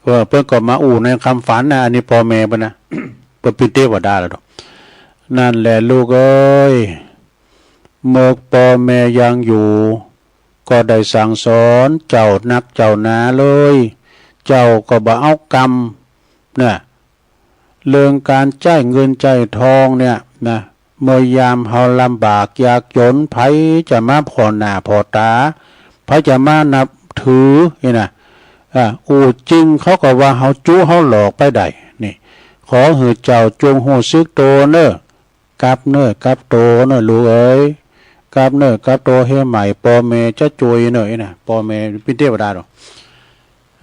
เออ เปิ้นก็มาอู้ในความฝันน่ะ อันนี้ปอแม่เปิ้นน่ะ เปิ้นเป๋นเตวดาแล้วเนาะ นั่นแหละลูกเอ้ย เมื่อปอแม่ยังอยู่ ก็ได้สั่งสอนเจ้านักเจ้าหนาเลย เจ้าก็บ่เอากำน่ะ เรื่องก๋านใจ๊เงินใจ๊ตองเนี่ยนะ เมื่อยามเฮาลำบากยากจ๋น ใผจะมาผ่อหน้าผ่อต๋า ใผจะมานับถือนี่นะ อ่า อู้จริงเขาก็ว่าเฮาจุ๊เฮาหลอกไปได้ นี่ ขอหื้อเจ้าจงฮู้สึกโตเน่อ กลับเน่อ กลับโตเน่อลูกเอ๋ย กลับเน่อ กลับโตเหียใหม่ ปอแม่จะจ้วยเน่อ นี่นะ ปอแม่เป๋นเตวดาดอก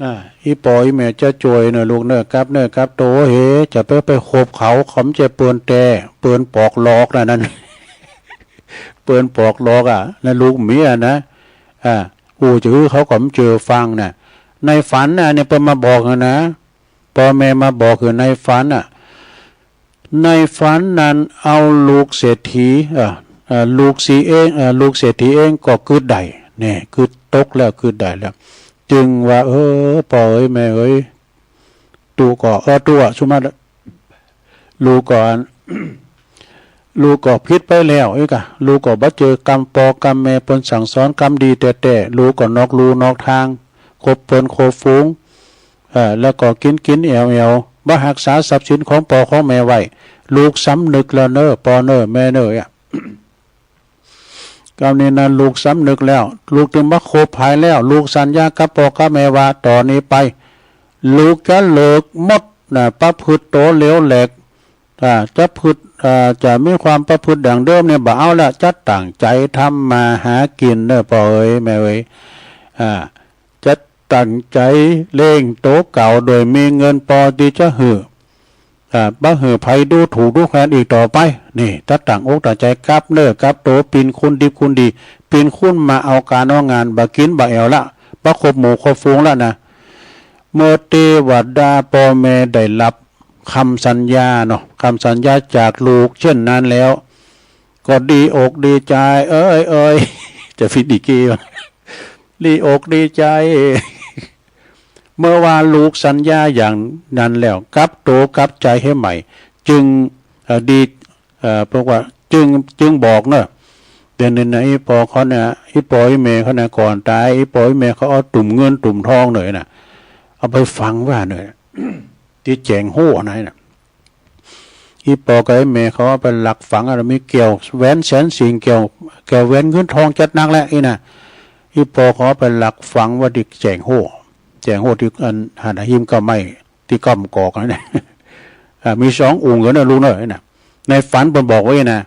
อ่า อี่ปออี่แม่จะจ้วยเน่อลูกเน่อ กลับเน่อ กลับโตเหีย จะไป ไปคบเขา เขาบ่ใจ้เปิ้นแต๊ เปิ้นปอกหลอกนะ นั่น เปิ้นปอกหลอกอะ นะลูกเมียนะ อ่า ปู่จะหื้อเขาก็บ่เจื้อฟังน่ะ ในฝันน่ะ เนี่ยเปิ้นมาบอกหั้นนะ ป้อแม่มาบอกหื้อในฝันน่ะ ในฝันนั้นเอาลูกเศรษฐี เอ่อ เอ่อ ลูกสีเอง เอ่อ ลูกเศรษฐีเองก็กึ๊ดได้ เนี่ย กึ๊ดตกแล้ว กึ๊ดได้แล้ว จึงว่า เออ ป้อเอ๋ย แม่เอ๋ย ตุ๊ก็ เออ ตุ๊อะ สุมา ลูกก็ ลูกก็ผิดไปแล้ว เอ้ยกะ ลูกก็บ่เจื้อกำป้อกำแม่เปิ้นสั่งสอนกำดีแต๊ๆ ลูกก็นอกลู่นอกตาง คบเปิ้นคบฝูง เอ่อ แล้วก็กิ๋นกิ๋นแอ่วแอ่ว บ่ฮักษาทรัพย์สินของป้อของแม่ไว้ ลูกสำนึกแล้วเน้อ ป้อเน้อ แม่เน้อ อะ กำนี้นะ ลูกสำนึกแล้ว ลูกตึงบ่คบใผแล้ว ลูกสัญญากับป้อกับแม่ว่า ต่อนี้ไป ลูกจะเลิกหมดนะ ประพฤติตั๋วเหลวแหลก อ่า จะพฤติ อ่า จะมีความประพฤติดังเดิมเนี่ย บ่เอาละ จะตั้งใจ๋ทำมาหากิ๋นเน้อ ป้อเอ๋ย แม่เอ๋ย อ่า จะตั้งใจ๋เลี้ยงตั๋วเก่า โดยมีเงินปอตี้จะหื้อ อ่า บ่หื้อใผดูถูกดูแคลนอีกต่อไป นี่ จะตั้งอกตั้งใจ๋กลับเน้อ กลับตั๋ว เป๋นคนดิบคนดี เป๋นคนมาเอาก๋านเอางาน บ่กิ๋นบ่แอ่วละ บ่คบหมู่คบฝูงละนะ เมื่อเตวดาป้อแม่ได้ฮับกำสัญญาเนาะ กำสัญญาจากลูกเช่นนั้นแล้ว ก็ดีอกดีใจ๋ เอ้ย เอ้ย จะผิดอีกกี้วะ ดีอกดีใจ๋ เมื่อว่าลูกสัญญาอย่างนั้นแล้ว กลับตั๋วกลับใจ๋หื้อใหม่ จึง เอ่อ ดี เอ่อ บอกว่า จึง จึงบอกเนาะ เดี๋ยวนี้นะ อี่ป้อเขาเนี่ย อี่ป้ออี่แม่เขาเนี่ย ก่อนต๋าย อี่ป้ออี่แม่เขาเอาตุ่มเงินตุ่มทองเน่อนะ เอาไปฝังไว้เน่อ ตี้แจ๋งโฮ่นะ อี่ป้อกับอี่แม่เขาเอาไปลักฝังอะ มีแก้วแหวนแสนสิ่ง แก้ว แก้วแหวนเงินทองจัดหนักแหละ อี่นะ อี่ป้อเขาเอาไปลักฝังไว้ตี้แจ๋งโฮ่ แจ๋งโฮ่ตี้อันหั้นน่ะ หิ้มก้าวไม้ตี้ก้ำกอกนั่นน่ะ อ่า มีสององค์เน่อนะลูกเน่อนะ ในฝันเปิ้นบอกไว้นะ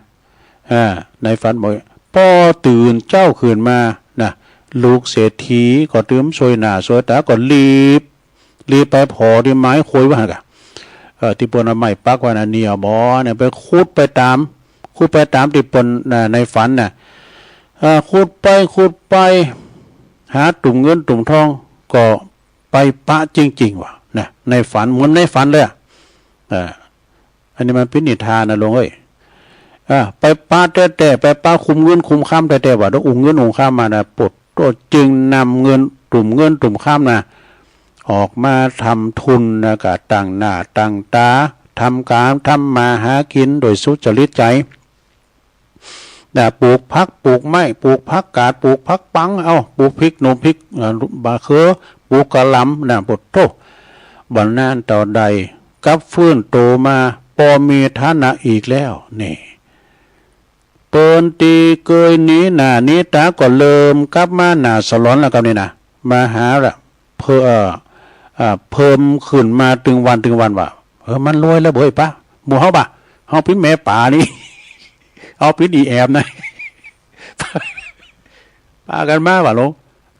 อ่า ในฝันบอก ป้อตื่นเจ๊าขึ้นมานะ ลูกเศรษฐีก็ตึงสวยหน้าสวยต๋า ก็รีบ รีบไปผ่อตี้ไม้โคยว่าหั้นกะ เอ่อ ตี้เปิ้นเอาไม้ปักไว้นะ เนี่ยบ่เนี่ย ไปขุดไปต๋าม ขุดไปต๋ามตี้เปิ้น อ่า ในฝันน่ะ อ่า ขุดไป ขุดไป หาตุ่มเงินตุ่มทอง ก็ไปปะจริงๆ ว่ะนะ ในฝัน เหมือนในฝันเลยอะ อ่า อันนี้มันเป๋นนิทานนะลุงเอ้ย อ่า ไปปะแต๊ๆ ไปปะคุมเงินคุมคำแต๊ๆ ว่ะ แล้วอุ้งเงินอุ้งคำมานะ โผดโต้ จึงนำเงิน ตุ่มเงินตุ่มคำนะ ออกมาทำทุนนะ ก็ตั้งหน้าตั้งต๋า ทำก๋านทำมาหากิ๋นโดยสุจริตใจ๋ นะ ปลูกผักปลูกไม้ ปลูกผักกาด ปลูกผักปัง เอ้า ปลูกพริกหนุ่ม พริก เอ่อ บะเขือ ปลูกกะหล่ำนะ โผดโต้ บ่านั้นเต้าใด กลับฟื้นโตมา ป้อมีฐานะอีกแล้ว นี่ เปิ้นตี้เกยหนีหน้าหนีต๋า ก็เริ่มกลับมาหน้าสลอนแล้ว กำนี้นะ มาหาละ เพิ่ม เอ่อ เอ่อ เพิ่มขึ้นมาตึงวันตึงวันว่า เออ มันรวยแล้วเบ้ย ปะ หมู่เฮาปะ เฮาเป๋นแม่ป๋านี่ เฮาเป๋นอี่แอบนะ ปากั๋นมาว่ะลุง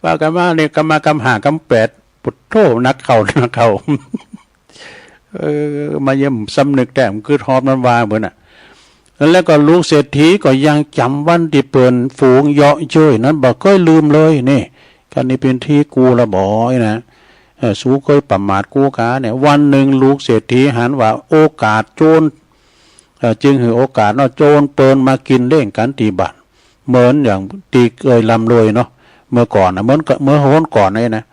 ปากั๋นมาเนี่ย กำมากำห้ากำแปด โผดโต้ หนักเข้า หนักเข้า เออ มาเยี่ยมสำนึกแต๊ มันกึ๊ดฮอดมันว่าเปิ้นน่ะ แล้วก็ลูกเศรษฐีก็ยังจ๋ำวันตี้เปิ้นฝูงเยาะเย้ยนั้นบ่เกยลืมเลย นี่ กำนี้เป๋นตี้กูละบ่อยนะ เออ สูเกยประมาทกูกาเนี่ย วันนึ่งลูกเศรษฐีหันว่าโอกาสโจร เอ่อ จึงหื้อโอกาสเนาะ โจรเปิ้นมากิ๋นเลี้ยงกั๋นตี้บ้าน เหมือนอย่างตี้เกยร่ำรวยเนาะ เมื่อก่อนนะ เหมือนกับเมื่อหนก่อนนี่นะ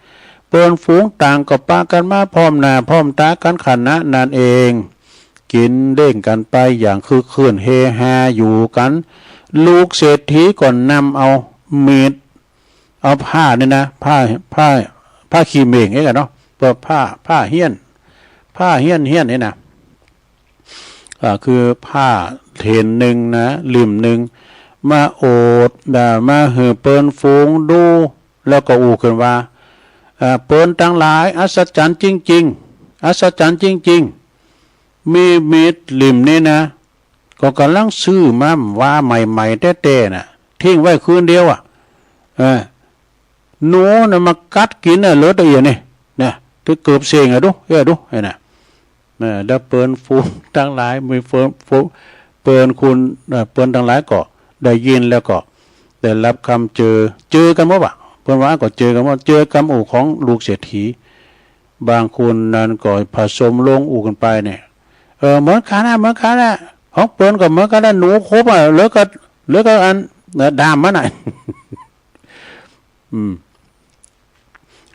เปิ้นฝูงต่างก็ปากั๋นมาพร้อมหน้าพร้อมต๋ากั๋นขนาดนั้นเอง กิ๋นเลี้ยงกั๋นไปอย่างคึกคื้นเฮฮาอยู่กั๋น ลูกเศรษฐีก็นำเอามีด เอาผ้านี่นะ ผ้า ผ้า ผ้าขี้เม่งเองอะเนาะ เปิ้นผ้า ผ้าเฮี้ยน ผ้าเฮี้ยน เฮี้ยนนี่นะ อ่า คือผ้าเถนนึ่งนะ ลิ่มนึ่ง มาโอด อ่า มาหื้อเปิ้นฝูงดู แล้วก็อู้ขึ้นว่า อ่า เปิ้นตังหลาย อัศจรรย์จริงๆ อัศจรรย์จริงๆ มีมีดลิ่มนี้นะ ก็ก่ำลังซื้อมาว่าใหม่ๆ แต๊ๆ น่ะ ทิ้งไว้คืนเดียวอะ เออ หนูน่ะมากัดกิ๋นน่ะ เหลือตะเอี่ยนี่ นะ ตึงเกือบเส้งอะดู เอ้ย ดู ไอ้น่ะ เออ แล้วเปิ้นฝูงตังหลาย มีเปิ้น ฝูง เปิ้นคน เอ่อ เปิ้นตังหลายก็ได้ยินแล้วก็ได้ฮับกำเจอ เจอกั๋นหมดว่ะ ป ปิ้นว่าก็เจอกั๋นว่า เจอกำอู้ของลูกเศรษฐี บางคนนั้นก็ผสมลงอู้กั๋นไปเนี่ย เออ เหมือนกั๋นนะ เหมือนกั๋นนะ ของเปิ้นก็เหมือนกั๋นนะ หนูคบอะ แล้วก็ แล้วก็อัน เอ่อ ด้ามมันน่ะ อืม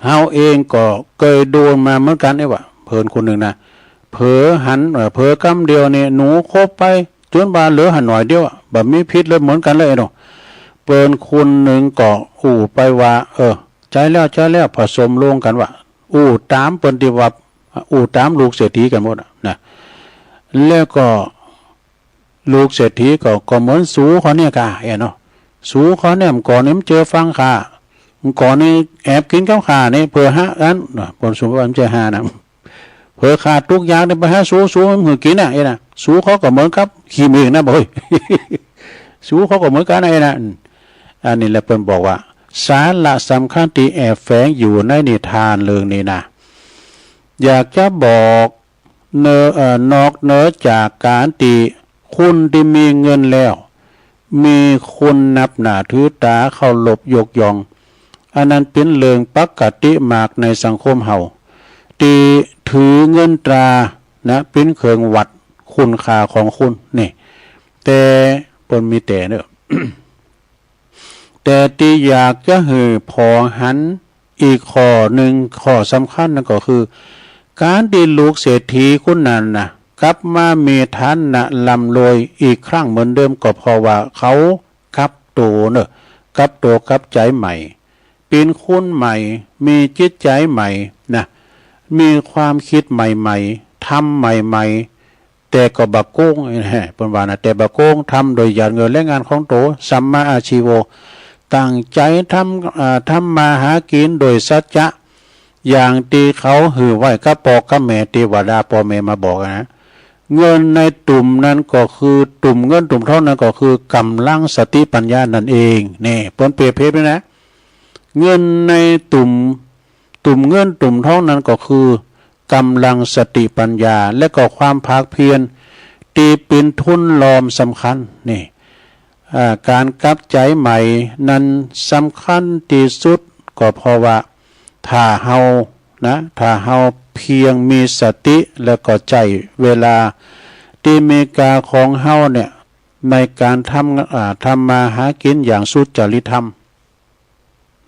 เฮาเองก็เกยโดนมาเหมือนกั๋นไอ้วะ เปิ้นคนนึ่งนะ เผลอหัน เอ่อ เผลอกำเดียวเนี่ย หนูคบไป จ๋นบ่าเหลือหันหน่อยเดียวอะ บ่มีผิดเลย เหมือนกั๋นเลยเนาะ เปิ้นคนนึ่งก็อู้ไปว่า เออ ใจ้แล้ว ใจ้แล้ว ผสมลงกั๋นว่า อู้ต๋ามเปิ้นตี้ว่า อู้ต๋ามลูกเศรษฐีกั๋นหมดอะนะ แล้วก็ ลูกเศรษฐีก็ ก็เหมือนสูเขาเนี่ยก่า เอ๋เนาะ สูเขาเนี่ย ก่อนนี่มันเจื้อฟังข้า ก่อนนี่แอบกิ๋นกับข้านี่ เผลอหาอัน เปิ้นสมมุติว่ามันเจื้อหานะ เผลอข้าตุ๊กอยากนี่ไปหาสู สูมันหื้อกิ๋นน่ะ เอ๋นะ สูเขาก็เหมือนกับขี้เมื่อยนะ บ่เฮ้ย สูเขาก็เหมือนกั๋นนะ เอ๋นะ อันนี้แหละเปิ้นบอกว่า สาระสำคัญตี้แอบแฝงอยู่ในนิทานเรื่องนี้นะ อยากจะบอก เนอ เอ่อ นอกเหนือจากก๋านตี้คนตี้มีเงินแล้ว มีคนนับหน้าถือต๋าเคารพยกย่อง อันนั้นเป๋นเรื่องปกติมากในสังคมเฮา ตี้ถือเงินตรานะ เป๋นเครื่องวัดคุณค่าของคนนี่ แต่เปิ้นมีแต่เนาะ แต่ตี้อยากจะหื้อผ่องหันอีกข้อนึ่ง ข้อสำคัญนั้นก็คือ ก๋านตี้ลูกเศรษฐีคนนั้นน่ะ กลับมามีฐานะร่ำรวยอีกครั้งเหมือนเดิม ก็เพราะว่าเขากลับตั๋วเนาะ กลับตั๋วกลับใจ๋ใหม่ เป๋นคนใหม่ มีจิตใจ๋ใหม่นะ มีความคิดใหม่ๆ ทำใหม่ๆ แต่ก็บ่โกง เปิ้นว่านะ แต่บ่โกง ทำโดยหยาดเหงื่อแรงงานของตั๋ว สัมมาอาชีโว ตั้งใจ๋ทำ เอ่อ ทำมาหากิ๋นโดยสัจจะ อย่างตี้เขาหื้อไว้กับป้อกับแม่ ตี้ว่าดาป้อแม่มาบอกนะ เงินในตุ่มนั้นก็คือ ตุ่มเงินตุ่มทองนั้นก็คือก๋ำลังสติปัญญานั่นเอง นี่ เปิ้นเปรียบเทียบนี่นะ เงินในตุ่ม ตุ่มเงินตุ่มทองนั้นก็คือ ก๋ำลังสติปัญญา และก็ความภาคเพียร ตี้เป๋นทุนรอมสำคัญ นี่ อ่า ก๋านกลับใจ๋ใหม่นั้นสำคัญตี้สุด ก็เพราะว่าถ้าเฮานะ ถ้าเฮาเพียงมีสติ แล้วก็ใจ๊เวลาตี้มีก๋าของเฮาเนี่ย ในก๋านทำ อ่า ทำมาหากิ๋นอย่างสุจริตธรรม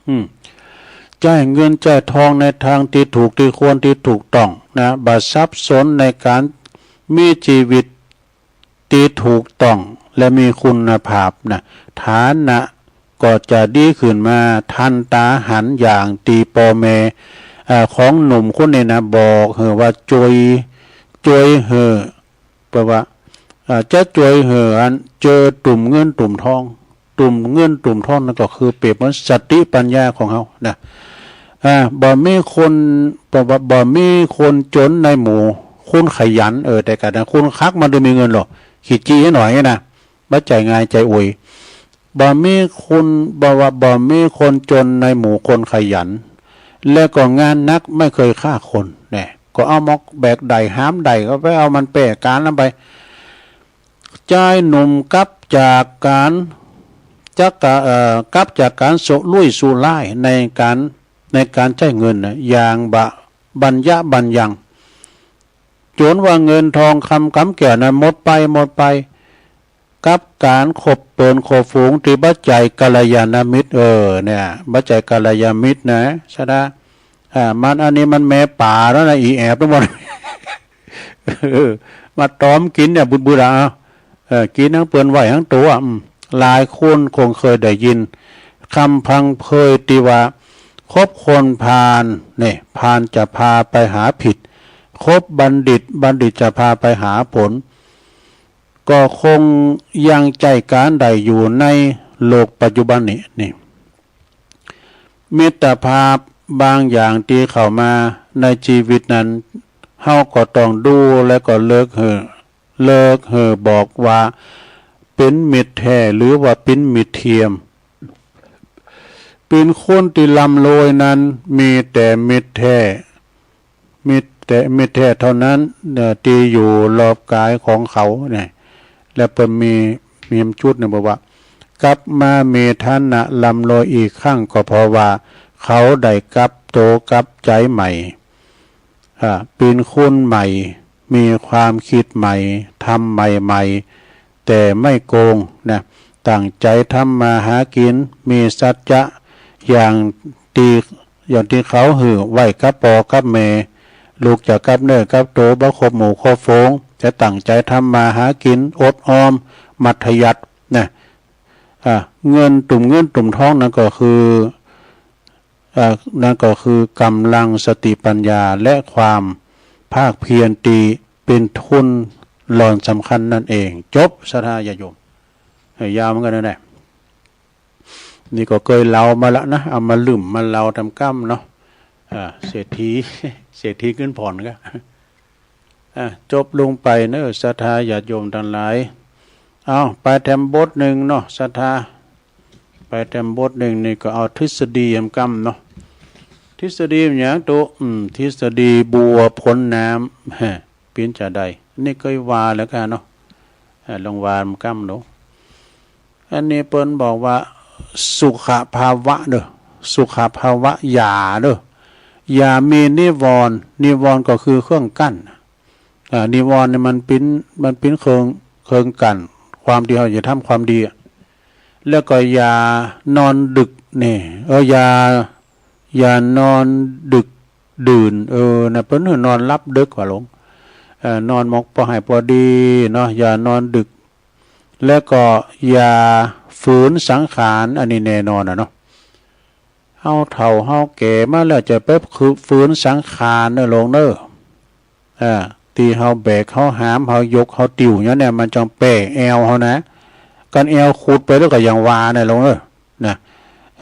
อืม ใจ๊เงินใจ๊ทองในตางตี้ถูกตี้ควรตี้ถูกต้องนะ บ่สับสนในก๋านมีจีวิตตี้ถูกต้องและมีคุณภาพนะ ฐานะก็จะดีขึ้นมา ทันต๋าหัน อย่างตี้ป้อแม่ อ่า ของหนุ่มคนนี้นะ บอกหื้อว่าจ้วย จ้วยหื้อ แปลว่า อ่า จะจ้วยหื้ออันเจอตุ่มเงินตุ่มทอง ตุ่มเงินตุ่มทองนั้นก็คือเปรียบเหมือนสติปัญญาของเฮานะ อ่า บ่มีคน แปลว่าบ่มีคนจ๋นในหมู่คนขยัน เออ แต่ก่อนนะ คนคักมันจะมีเงินหรอ ขี้จี้หน้อยนะ บ่ใจ้ง่ายใจ้อวย บ่มีคน บ่ว่าบ่มีคนจ๋นในหมู่คนขยัน และก็งานหนักไม่เคยฆ่าคน แน่ ก็เอาหมอกแบกได่หามได่ ก็ไปเอามันแป้ก๋านนั้นไป จายหนุ่มกลับจากก๋าน จักกะ เอ่อ กลับจากก๋านสุรุ่ยสุร่ายในก๋าน ในก๋านใจ๊เงินนะ อย่างบ่บัญญะบัญญัง จ๋นว่าเงินทองคำก๋ำแก้วนั้นหมดไป หมดไป กับก๋านคบเปิ้นคบฝูงตี้บ่ใจ้กัลยาณมิตร เออ เนี่ย บ่ใจ้กัลยาณมิตรนะ ชะดา อ่า มันอันนี้มันแม่ป๋าแล้วนะ อีแอบทั้งหมด เออ มาต๋อมกิ๋นเนี่ย บึดๆ อ่ะ เออ กิ๋นตังเปิ้นไหว้ตังตั๋ว อืม หลายคนคงเคยได้ยิน กำพังเผยตี้ว่า คบคนพาลเนี่ย พาลจะพาไปหาผิด คบบัณฑิต บัณฑิตจะพาไปหาผล ก็คงยังใจ้ก๋านได้อยู่ในโลกปัจจุบันนี้ นี่ มิตรภาพบางอย่างตี้เข้ามาในจีวิตนั้น เฮาก็ต้องดูและก็เลือกหื้อ เลือกหื้อบอกว่าเป๋นมิตรแท้หรือว่าเป๋นมิตรเทียม เป๋นคนตี้ร่ำรวยนั้นมีแต่มิตรแท้ มิตรแท้ มิตรแท้เต้านั้น เอ่อ ตี้อยู่รอบก๋ายของเขาเนี่ย และเปิ้นมี มีจุดเนี่ยบอกว่า กลับมามีฐานะร่ำรวยอีกครั้งก็เพราะว่า เขาได้กลับโต๋กลับใจ๋ใหม่ อ่า เป๋นคนใหม่ มีความกึ๊ดใหม่ ทำใหม่ๆ แต่ไม่โกงนะ ตั้งใจ๋ทำมาหากิ๋น มีสัจจะอย่างตี้ อย่างตี้เขาหื้อไว้กับป้อกับแม่ ลูกจะกลับเนื้อกลับโต๋ บ่คบหมู่คบฝูง จะตั้งใจ๋ทำมาหากิ๋น อดออม มัธยัสถ์นะ อ่า เงินตุ่มเงินตุ่มทองนั้นก็คือ อ่า นั้นก็คือกำลังสติปัญญาและความภาคเพียรตี้เป๋นทุนหล่อนสำคัญนั่นเอง จบ ศรัทธาญาติโยม เออ ยาวเหมือนกั๋นนะเนี่ย นี่ก็เกยเล่ามาละนะ เอามาลืมมาเล่าต๋ามกำเนาะ อ่า เศรษฐี เศรษฐีเงินผ่อนก็ อ่ะ จบลงไปเนอะ ศรัทธาญาติโยมตังหลาย เอา ไปแถมบทนึ่งเนาะ ศรัทธา ไปแถมบทนึ่ง นี่ก็เอาทฤษฎีแหมกำเนาะ ทฤษฎีมันหยังตุ๊ อืม ทฤษฎีบัวพ้นน้ำ ฮะ เป๋นจาใด นี่เกยว่าแล้วกั๋นเนาะ อ่ะ ลองว่าแหมกำเนาะ อันนี้เปิ้นบอกว่า สุขภาวะเด้อ สุขภาวะอย่าเด้อ อย่ามีนิวรณ์ นิวรณ์ก็คือเครื่องกั้น อ่า นิวรณ์เนี่ยมันเป๋น มันเป๋นเครื่อง เครื่องกั้น ความตี้เฮาจะทำความดีอะ แล้วก็อย่านอนดึกเนี่ย เออ อย่า อย่านอนดึกดื่น เออ นะ เปิ้นหื้อนอนหลับดึกว่าหลวง เอ่อ นอนหมอกปอไหายปอดีเนาะ อย่านอนดึก แล้วก็อย่าฝืนสังขาร อันนี้แน่นอนอะเนาะ เฮาเฒ่าเฮาแก่มาแล้วจะไปคือฝืนสังขารเนอะหลวงเนอะ อ่า ตี้เฮาแบกเฮาหามเฮายกเฮาติ้วอย่างเนี้ย มันจังแป้แอวเฮานะ กันแอวขุดไปแล้วก็อย่างว่านะหลวงเนอะ นะ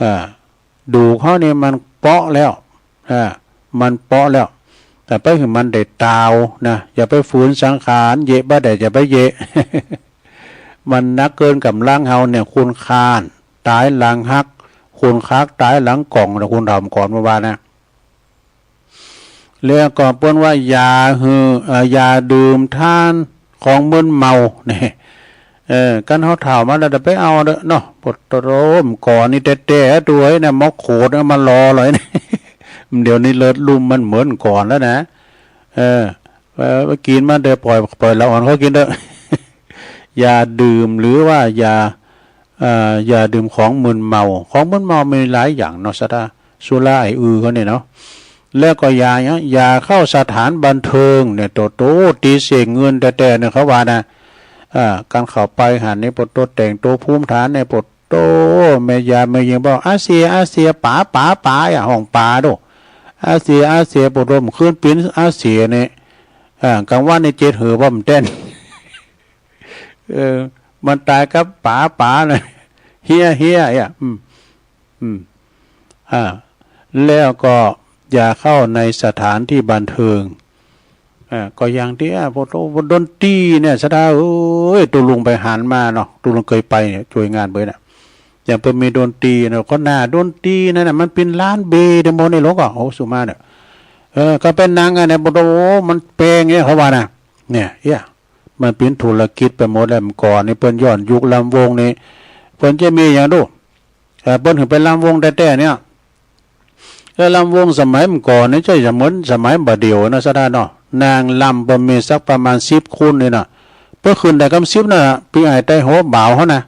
อ่า ดูกเฮานี่มันเปาะแล้ว อ่า มันเปาะแล้ว แต่ไปหื้อมันได้ตาวนะ อย่าไปฝืนสังขาร เยะบ่ได้อย่าไปเยะ มันหนักเกินก๋ำลังเฮาเนี่ย คนคานต๋ายหลังหัก คนคากต๋ายหลังก่องนะ คนเฒ่าก่อนเปิ้นว่านะ แล้วก็เปิ้นว่าอย่าหื้อ เอ่อ อย่าดื่มทานของมึนเมาเนี่ย เออ กันเฮาเฒ่ามาแล้วจะไปเอาเด้อเนาะ ปะโต เมื่อก่อนนี่แต๊ๆ ตุ๊เอ้ยนะ หมอกโขดเนี่ยมาลอเลยเนี่ย เดี๋ยวนี้เลิศลุ่มมันเหมือนก่อนแล้วนะ เออ เออ ไปกิ๋นมาเด้อ ปล่อย ปล่อยละอ่อนเขากิ๋นเถอะ อย่าดื่ม หรือว่าอย่า เอ่อ อย่าดื่มของมึนเมา ของมึนเมามีหลายอย่างเนาะ ศรัทธา สุรา ไอ้อือเขาเนี่ยเนาะ แล้วก็อย่า อย่าเข้าสถานบันเทิงเนี่ย โตโต ตี้เสียเงินแต๊ๆ เนี่ย เขาว่านะ อ่า กันเข้าไปหั้นนี่ ปะโต แต่งตั๋วภูมิฐานเนี่ย ปะโต แม่ยามแม่ญิงบอก อาเสีย อาเสีย ป๋า ป๋า ป๋า อย่าฮ้องป๋าดู อาเสีย อาเสีย ปะโต เมื่อคืนเป๋นอาเสียเนี่ย อ่า กลางวันนี่เจ็ดหือบ่ามันเต้น เออ มันต๋ายกับป๋า ป๋าน่ะ เฮีย เฮีย อ่ะ อืม อืม อ่า แล้วก็อย่าเข้าในสถานที่บันเทิง อ่า ก็อย่างตี้ อ่า ปะโต ดนตรีเนี่ย ศรัทธาเอ้ย ตุ๊ลุงไปหันมาเนาะ ตุ๊ลุงเกยไปเนี่ย จ้วยงานไปน่ะ อย่างเปิ้นมีดนตรีเนาะ ก็หน้าดนตรีนั่นน่ะ มันเป๋นลานเบย์เด้อหมดในโลกอ่ะ โอ้ สุมาเนี่ย เออ ก็ไปนั่งอันเนี่ย ปะโต มันแปงเนี่ย เขาว่านะ เนี่ย เอี้ย มันเป๋นธุรกิจไปหมดแล้ว เมื่อก่อนนี่เปิ้นย้อนยุคลำวงนี่ เปิ้นจะมีอย่างดู เอ่อ เปิ้นหื้อไปลำวงแต๊ๆ เนี่ย แล้วลำวงสมัยเมื่อก่อนนี่ใจ้จะเหมือนสมัยบ่าเดี่ยวนะ ศรัทธาเนาะ นางลำเปิ้นมีสักประมาณสิบคนนี่นะ เปิ้นขึ้นได้กำสิบน่ะ ปี้อ้ายไตรโหบ่าวเขานะ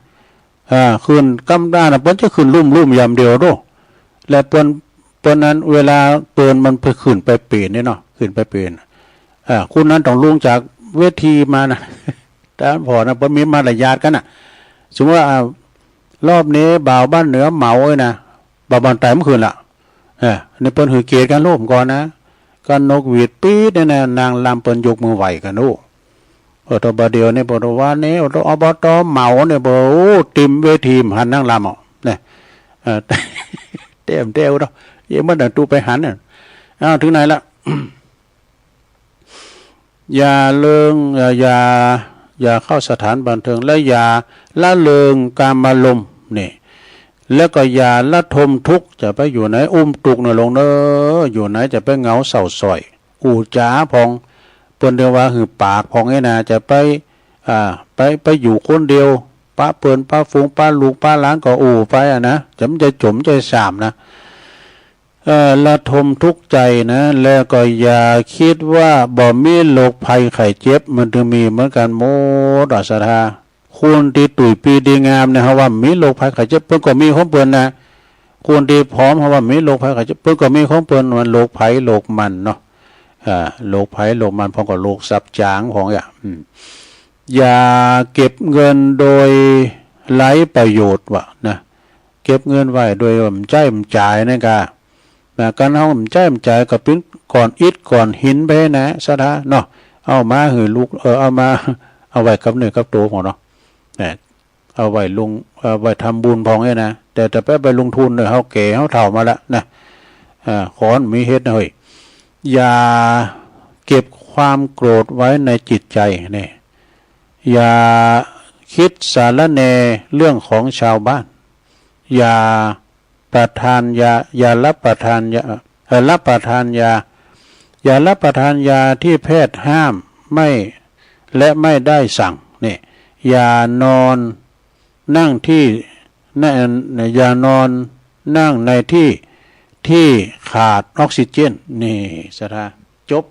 อ่า ขึ้นกำด้านน่ะ เปิ้นจะขึ้นลุ่มๆ อย่างเดียวดู และเปิ้น เปิ้นนั้นเวลาเปิ้นมันไปขึ้นไปเป๋นเนี่ยเนาะ ขึ้นไปเป๋น อ่า คนนั้นต้องลงจากเวทีมานะ แต่ผ่อนะ เปิ้นมีมารยาทกั๋นน่ะ สมมุติว่า อ่า รอบนี้บ่าวบ้านเหนือเหมาเอ้ยนะ บ่าวบ้านใต้มันขึ้นละ เออ นี่เปิ้นหื้อเกียรติกั๋น ลมก่อนนะ ก็นกหวีดปี๊ดเนี่ยนะ นางลำเปิ้นยกมือไหว้กั๋น โอ้ เออ ตอนบ่าเดี่ยวนี่ ปะโต วันนี้ โอ้ อบต.เหมาเนี่ย ปะโต โอ้ เต็มเวที หันนางลำอ่ะ เนี่ย เออ เต็ม เต็มเนาะ ยังบ่ตันตุ๊ไปหันน่ะ อ้าว ถึงไหนละ อย่าเลิง อย่า อย่า อย่าเข้าสถานบันเทิง และอย่าละเลิงกามารมณ์ นี่ แล้วก็อย่าระทมทุกข์ จะไปอยู่ไหนอุ้มตุ๊กข์นะหลวงเอ้อ อยู่ไหนจะไปเหงาเศร้าสร้อย อู้จ๋าผ่อง เปิ้นเรียกว่าหื้อปากผ่องนี่นะ จะไป อ่า ไป ไปอยู่คนเดียว ปะเปิ้น ปะฝูง ปะลูก ปะหลานก็อู้ไปอะนะ จะมันจะจ๋มจะส่ำนะ เอ่อ ระทมทุกข์ใจ๋นะ แล้วก็อย่าคิดว่าบ่มีโรคภัยไข้เจ็บ มันตึงมีเหมือนกั๋นหมดอะศรัทธา คนตี้ตุ้ยปีดีงามเนี่ย เฮาว่าบ่มีโรคภัยไข้เจ็บ เปิ้นก็มีของเปิ้นนะ คนตี้ผอม เฮาว่าบ่มีโรคภัยไข้เจ็บ เปิ้นก็มีของเปิ้น มันโรคใผโรคมันเนาะ อ่า โรคใผโรคมัน พ่องก็โรคสับจ๋างพ่องอะ อืม อย่าเก็บเงินโดยไร้ประโยชน์ว่ะนะ เก็บเงินไว้โดยบ่ใจ๊บ่จ่ายนั่นกา นะ กั๋นเฮาบ่ใจ๊บ่จ่ายก็เป๋นก้อนอิฐก้อนหินไปนะศรัทธาเนาะ เอามาหื้อลูก เออ เอามา เอาไว้กับเนื้อกับตั๋วพ่องเนาะ นะ เอาไว้ลง เอาไว้ทำบุญพ่องเนี่ยนะ แต่จะไป ไปลงทุนเนี่ย เฮาแก่เฮาเฒ่ามาละนะ อ่า ขอบ่มีเฮ็ดนะเฮ้ย อย่าเก็บความโกรธไว้ในจิตใจเนี่ย อย่าคิดสารแหน่เรื่องของชาวบ้าน อย่าประทานยา อย่ารับประทานยา เอ่อ รับประทานยา อย่ารับประทานยาที่แพทย์ห้ามไม่ และไม่ได้สั่ง เนี่ย อย่านอนนั่งที่ นั่น อย่านอนนั่งในที่ที่ขาดออกซิเจน นี่ศรัทธา จบ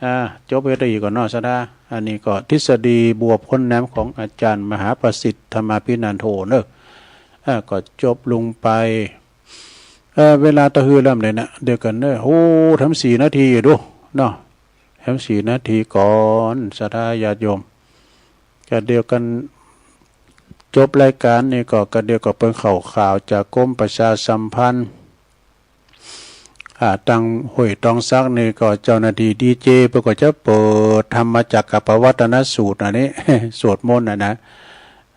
อ่า จบเฮาเต้าอี้ก่อนเนาะศรัทธา อันนี้ก็ทฤษฎีบัวพ้นน้ำของอาจารย์มหาประสิทธิ์ธรรมาภินันโทเนาะ อ่า ก็จบลงไป เอ่อ เวลาเต้าหื้อแล้วใดนะ เดี๋ยวก่อนเนาะ โอ้ แถมสี่นาทีอยู่ดูเนาะ แถมสี่นาทีก่อนศรัทธาญาติโยม ก็เดี๋ยวกั๋นจบรายก๋านนี่ก็ ก็เดี๋ยวก็เปิ้นเข้าข่าวจากกรมประชาสัมพันธ์ อ่า ตังห้วยตองสักนี่ก็เจ้าหน้าตี้ดีเจเปิ้นก็จะเปิดธรรมจักกัปปวัตตนสูตรอันนี้ สวดมนต์น่ะนะ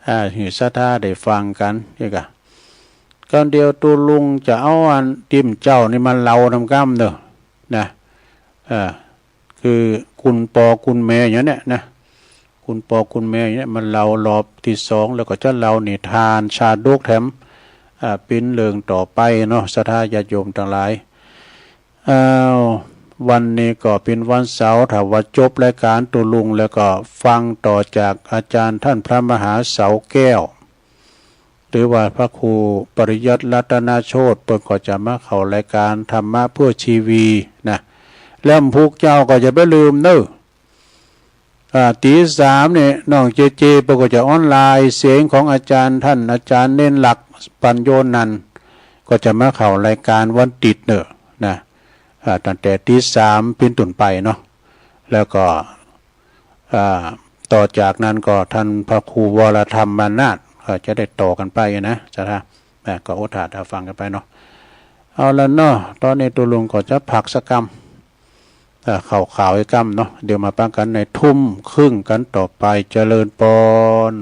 อ่า หื้อศรัทธาได้ฟังกั๋น นี่กะ ก่อนเดี๋ยวตุ๊ลุงจะเอาอันตี้เปิ้นเจ้านี่มาเล่านำก้ำเนาะ นะ เอ่อ คือคุณปอคุณแม่อย่างเนี้ยนะ คุณปอคุณแม่อย่างเนี้ยมาเล่ารอบตี้สอง แล้วก็จะเล่านิทานชาดกแถม อ่า เป๋นเรื่องต่อไปเนาะ ศรัทธาญาติโยมตังหลาย อ้าว วันนี้ก็เป๋นวันเสาร์ ถ้าว่าจบรายก๋านตุ๊ลุงแล้วก็ฟังต่อจากอาจารย์ต้านพระมหาเสาแก้ว หรือว่าพระครูปริยัติรัตนโชติ เปิ้นก็จะมาเข้ารายก๋านธรรมะเพื่อชีวีนะ แล้วพวกเจ้าก็อย่าไปลืมเนาะ อ่า ตีสามเนี่ย น้องเจเจ เปิ้นก็จะออนไลน์ เสียงของอาจารย์ต้านอาจารย์เณรหลัก ปัญโญนันท์ ก็จะมาเข้ารายก๋านวันติ๊ดเนาะ นะ อ่า ตั้งแต่ตีสามเป๋นต้นไปเนาะ แล้วก็ อ่า ต่อจากนั้นก็ต้านพระครูวรธรรมนาถ ก็จะได้ต่อกั๋นไปนะศรัทธา อ่า ก็อดต๋าฟังกั๋นไปเนาะ เอาละเนาะ ต๋อนนี้ตุ๊ลุงก็จะพักสักก้ำ เอ่อ เข้าข่าวอีกก้ำเนาะ เดี๋ยวมาปะกั๋นในทุ่มครึ่งกั๋นต่อไป เจริญปอน